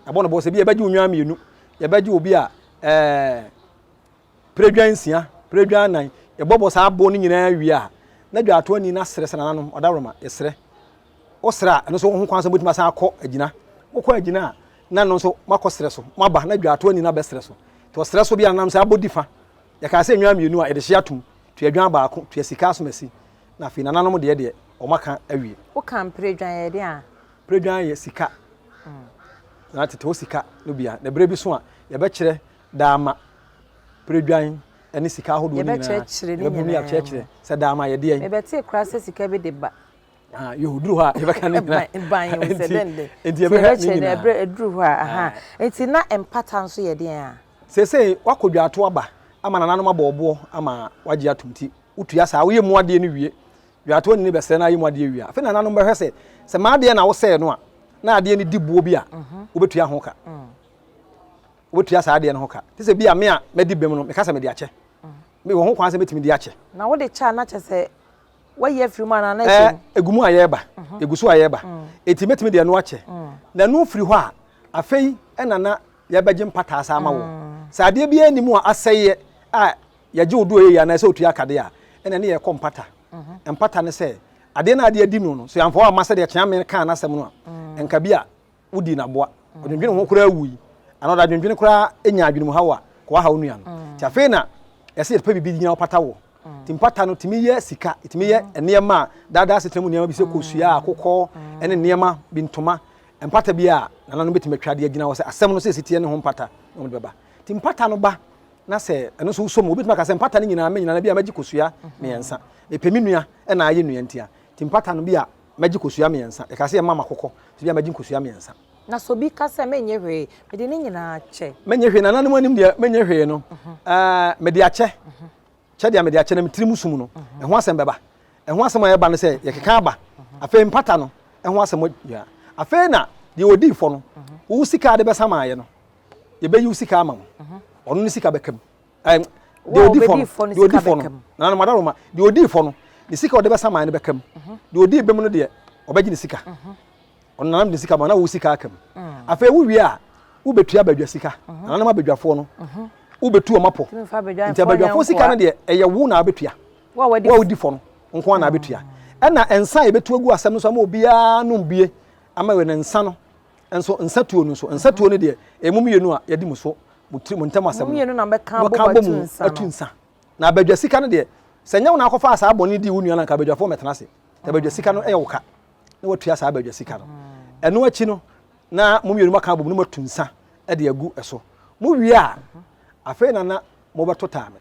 Yɛabɔ no boɔ sɛ bi yɛbɛgye wo nnwan mmienu, yɛbɛgye obi a ɛɛ piredwan nsia, piredwan anan. Yɛbɔbɔ saa boɔ no nyinaa wie a, na dwaatoa ni no asrɛ sɛ nananom, ɔdaworoma, yɛsrɛ. Wosrɛ a, ɛno nso wo ho kwan sɛ mobɛtumi asan akɔ agyina. Mokɔ agyina a, na ɛno nso moakɔ serɛ so. Moaba na dwaatoa ni no abɛsrɛ so. Nti ɔsrɛ so bi a, nanam sɛ abɔ di fa. Yɛkaa sɛ nnwan mmienu a yɛde hye atom, tua dwan baako, tua sika asomasi, na afei nananom deɛ deɛ wɔaka awie. Woka mperedwan yɛ deɛn a? Mperedwan yɛ sika. Na tete hɔ sika no bi a, na berɛ bi so a yɛbɛkyerɛ daama peredwan ne sika ahodoɔ no nyinaa. Yɛbɛkyerɛkyerɛ ne Yɛbɛbom ne nyinaa yɛakyerɛkyerɛ sɛ daama yɛ deɛn. Mebɛtee koraa sɛ sika bi de ba. Ah, yɛhu duru hɔ a yɛbɛka ne nyinaa. Ban o sɛ dɛn dɛn. Nti yɛbɛhwɛ ne nyinaa. Ɛberɛ aduru hɔ a, aha. Nti na mpata nso yɛ deɛn a? Seesei woakɔ dwaato aba ama nananom abɔ wo boɔ ama woagye atom nti wotua saa woyɛ mu adeɛ no wie dwaatoɔ ni no bɛsrɛ na ayɛ mu adeɛ wie a afei nananom bɛhwɛ sɛ sɛ m'adeɛ na wosɛe no a na adeɛ no di boɔ bi a wobɛtua ho ka wobɛtua saa adeɛ no ho ka te sɛ bi a me a madi bem no meka sɛ mede akyɛ mewɔ ho kwan sɛ mɛtumi de akyɛ. Na wode kyɛ a na kyɛ sɛ Wayi afiri mu anaa na ɛhyɛ mu? Egu mu a yɛreba, egu so a yɛreba. Enti mɛtumi de ɛno akyɛ. Na ɛno firi hɔ a, afei na na yɛbɛgye mpataa saa ama woɔ. Sɛ adeɛ biara nni mu a asɛeɛ a yɛgye wo doɔ yie anaa sɛ wotua akadeɛ a, ɛnna ne yɛkɔ mpata. Mpata ne sɛ, adeɛ no a adeɛ adi no no, sɛ yɛamfa wo amma sɛdeɛ Kyeame kaa n'asɛm no a, nka bi a wodii no aboa. Ɔdwendwene ho koraa wui, anaa ɔde adwendwene koraa nyaa adwenemhaw a, kɔ wahaw nua no. Nti afei na ɛsɛ yɛpɛ biribi gyina hɔ pata woɔ. Nti mpata no tumi yɛ sika, ɛtumi yɛ nneɛma a daadaa asetena mu nneɛma bi sɛ kosua, akokɔ ne nneɛma bi ntoma. Mpata bi a nananom bɛtumi atwa de agyina hɔ sɛ asɛm no sɛ ɛsi teɛ ne ho mpata na wɔde bɛba. Nti mpata no ba na sɛ ɛno nso wosɔ mu, wobɛtumi aka sɛ mpata no nyinaa me nyinaa bi a mɛgye kosua mmiɛnsa. Mepɛ me nua na ayɛ nua ntia. Nti mpata no bi a Mɛgye kosua mmiɛnsa. Yɛka sɛ yɛma m'akokɔ, nti bi a mɛgye nkosua mmiɛnsa. Na sɛ obi ka sɛ, Menyɛ hwee, mede ne nyinaa kyɛ. Menyɛ hwee, nananom anim deɛ menyɛ hwee no, ɛɛ, mede akyɛ. Kyɛ deɛ mede akyɛ na me tirim sum no, ɛho asɛm bɛba. Ɛho asɛm a ɛba no sɛ, yɛkeka aba. Afei mpata no, ɛho asɛm a. Afei na deɛ ɔdii fɔ no, wo sika a de bɛsa maeɛ no, yɛbɛyi wo sika ama wo. Ɔno ne sika bɛka mu. Ɛɛ, deɛ ɔdi fɔ no, deɛ ɔdi fɔ no, nananom adaworoma, deɛ ɔdii fɔ no, ne sika a ɔde bɛsa man no bɛka mu. Mhm. Deɛ ɔdii bem no deɛ, ɔbɛgye ne sika. Mhm. Ɔno nananom de sika ma na wo sika aka mu. Mm. Afei wowie a, wobɛtua badwa sika. Mhm. Nananom abadwafoɔ no, wobɛtu wɔn apɔ. Nti abadwafoɔ sika no deɛ, ɛyɛ wo na abɛtua. Wo a wodi fɔ no nko ara na abɛtua. Mm. Ɛna nsa a yɛbɛtu agu asɛm no so ama obiara nom bie ama wɔ ne nsa no nso nsa tuo no nso nsa tuo no deɛ ɛmu mmienu a yɛdi mu so mo tiri mo ntam asɛm no. Mo mmienu na mobɛka abom atu nsa no. Atu nsa. Na abadwa sika no deɛ, sɛ nyɛ wo na akɔfaa saa bɔne dii wo nua no anka abadwafoɔ mmɛtena ase. Nti abadwa sika no yɛ wo ka na watua saa abadwa sika no. Ɛno akyi no, na mo mmienu moaka abom na moatu nsa de agu so. Mowie a, afei na na mobɛto taame.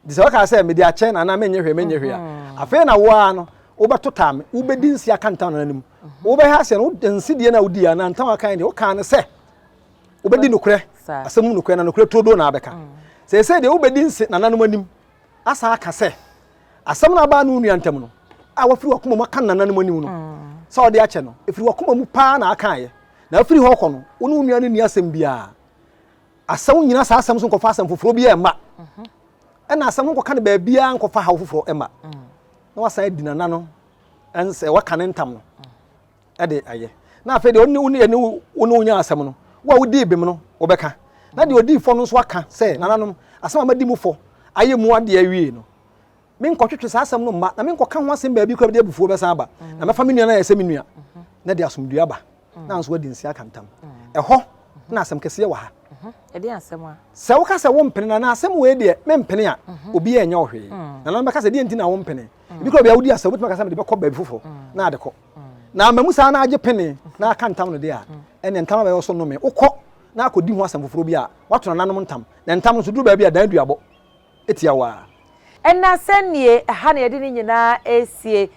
Nti sɛ wɔka sɛ mede akyɛ na anaa menyɛ hwee menyɛ hwee a, afei na wo ara no wobɛto taame, wobɛdi nse aka ntam nananom. Wobɛhwɛ aseɛ no, nsedie no a wodii anaa ntam a wokaeɛ deɛ, wokaa no sɛ Wobɛdi nokorɛ, asɛm mu nokorɛ, na nokorɛ turodoo na abɛka. Mm. Seesei deɛ wobɛdi nse nananom anim asan aka sɛ asɛm no abaa ne wo nua ntam no a wafiri wakoma mu aka nananom anim no mm. sɛ ɔde akyɛ no ɛfiri wakoma mu paa na akaeɛ na afiri hɔ kɔ no wo ne wo nua no nni asɛm biara asɛm nyina saa asɛm so nkɔfa asɛm foforɔ bi ɛmma mhm. ɛna asɛm no nkɔka no baabiara nkɔfa haw foforɔ ɛmma mm. na wasan adi nana no ɛnsɛ waka ne ntam no de ayɛ. Na afei deɛ ɔne wo ne wo ne wo nya asɛm no, wo a wodii bem no, wobɛka. Na deɛ ɔdii fɔ no nso aka sɛ, Nananom, asɛm a madi mu fɔ ayɛ mu adeɛ awie no, menkɔtwetwe saa asɛm no mma, na menkɔka ho asɛm baabi koraa de abufuo bɛsan aba, na mɛfa me nua no ayɛ sɛ me nua, na de asomdwoeɛ aba, na nso wadi nse aka ntam. Ɛhɔ na asɛm kɛseɛ wɔ ha. Ɛdeɛn asɛm a? Sɛ woka sɛ wompene no anaa asɛm wei deɛ mempene a, obiara nyɛ wo hwee. Nananom bɛka sɛ deɛ nti na wompene. Ebi koraa bia wodi asɛm wobɛtumi aka sɛ mede bɛkɔ baabi foforɔ na ade kɔ. Na ama mu saa na agye pene na aka ntam no deɛ a, ɛnneɛ ntam abɛyɛ wo so nnome. Wokɔ na akɔdi ho asɛm foforɔ bi a, woato nananom ntam. Na ntam nso duru baabi a, dan duabɔ tia wo ara. Ɛnna sɛnnie ɛha na yɛde ne nyinaa resie.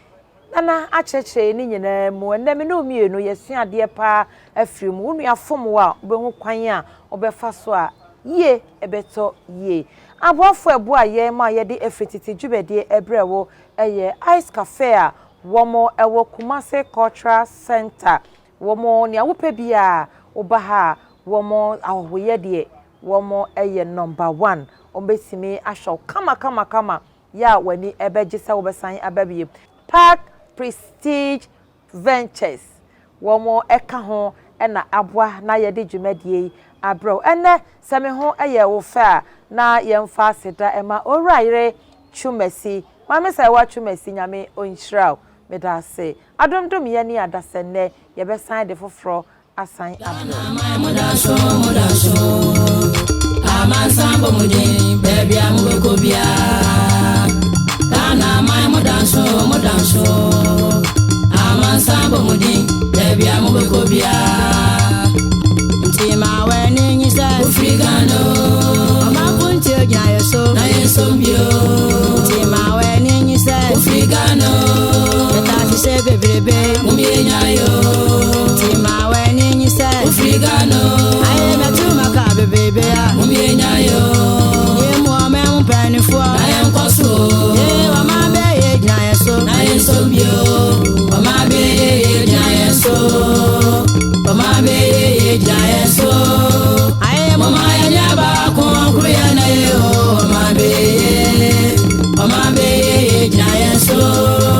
Nana akyerɛkyerɛ yɛn ne nyinaa mu. Ɛnnɛ me ne wo mmienu yɛasua adeɛ paa afiri mu. Wo nua fom wo a, wobɛhu kwan a wobɛfa so a yie ɛbɛtɔ yie. Aboafoɔ a ɛboa yɛn ma yɛde afiri tete dwumadie brɛ wo yɛ Ice Cafe a wɔn wɔ Kumasi Cultural Centre. Wɔn nea wopɛ biara woba ha a wɔn ahɔhoyɛ deɛ wɔn yɛ number one. Wɔbɛtumi ahwɛ wo kama kama kama yɛ a w'ani bɛgye sɛ wobɛsan aba bio. Park Prestige Ventures, wɔn ka ho na aboa na yɛde dwumadie yi abrɛ wo. Ɛnnɛ, sɛ me ho yɛ wo fɛ a, na yɛmfa aseda mma Owurayere Twumasi. Maame Saewa Twumasi, Nyame ɔnhyira wo. Meda ase. Adom dom yɛn ne adasa nnɛ, yɛbɛsan de foforɔ asan abrɛ wo. Ghana moda so moda so Amansan bɔ mo din baabi a mobɛkɔ biara Ghana man moda so moda so Amansan bɔ mo din baabi a mobɛkɔ biara Nti ma w'ani nyi sɛ wofiri Ghana o Ɔmanfo nti ogyina yɛ so na yɛnsom bio Nti ma w'ani nyi sɛ wofiri Ghana o Yɛtaase hyɛ bebrebe mumie nyae o Nti ma w'ani nyi sɛ wofiri Ghana o Ayɛ mɛtu maka bebrebe a mumie nyae o Yɛmu ɔman mu mpanimfoɔ na yɛnkɔ so o Ye ɔman bɛyɛ gyina yɛ so na yɛnsom bio Ɔman bɛyɛ gyina yɛ so Ɔman bɛyɛ gyina yɛ so Ayɛ moma yɛnyɛ baako koro yɛ na yɛ o Ɔman bɛyɛ ɔman bɛyɛ gyina yɛ so.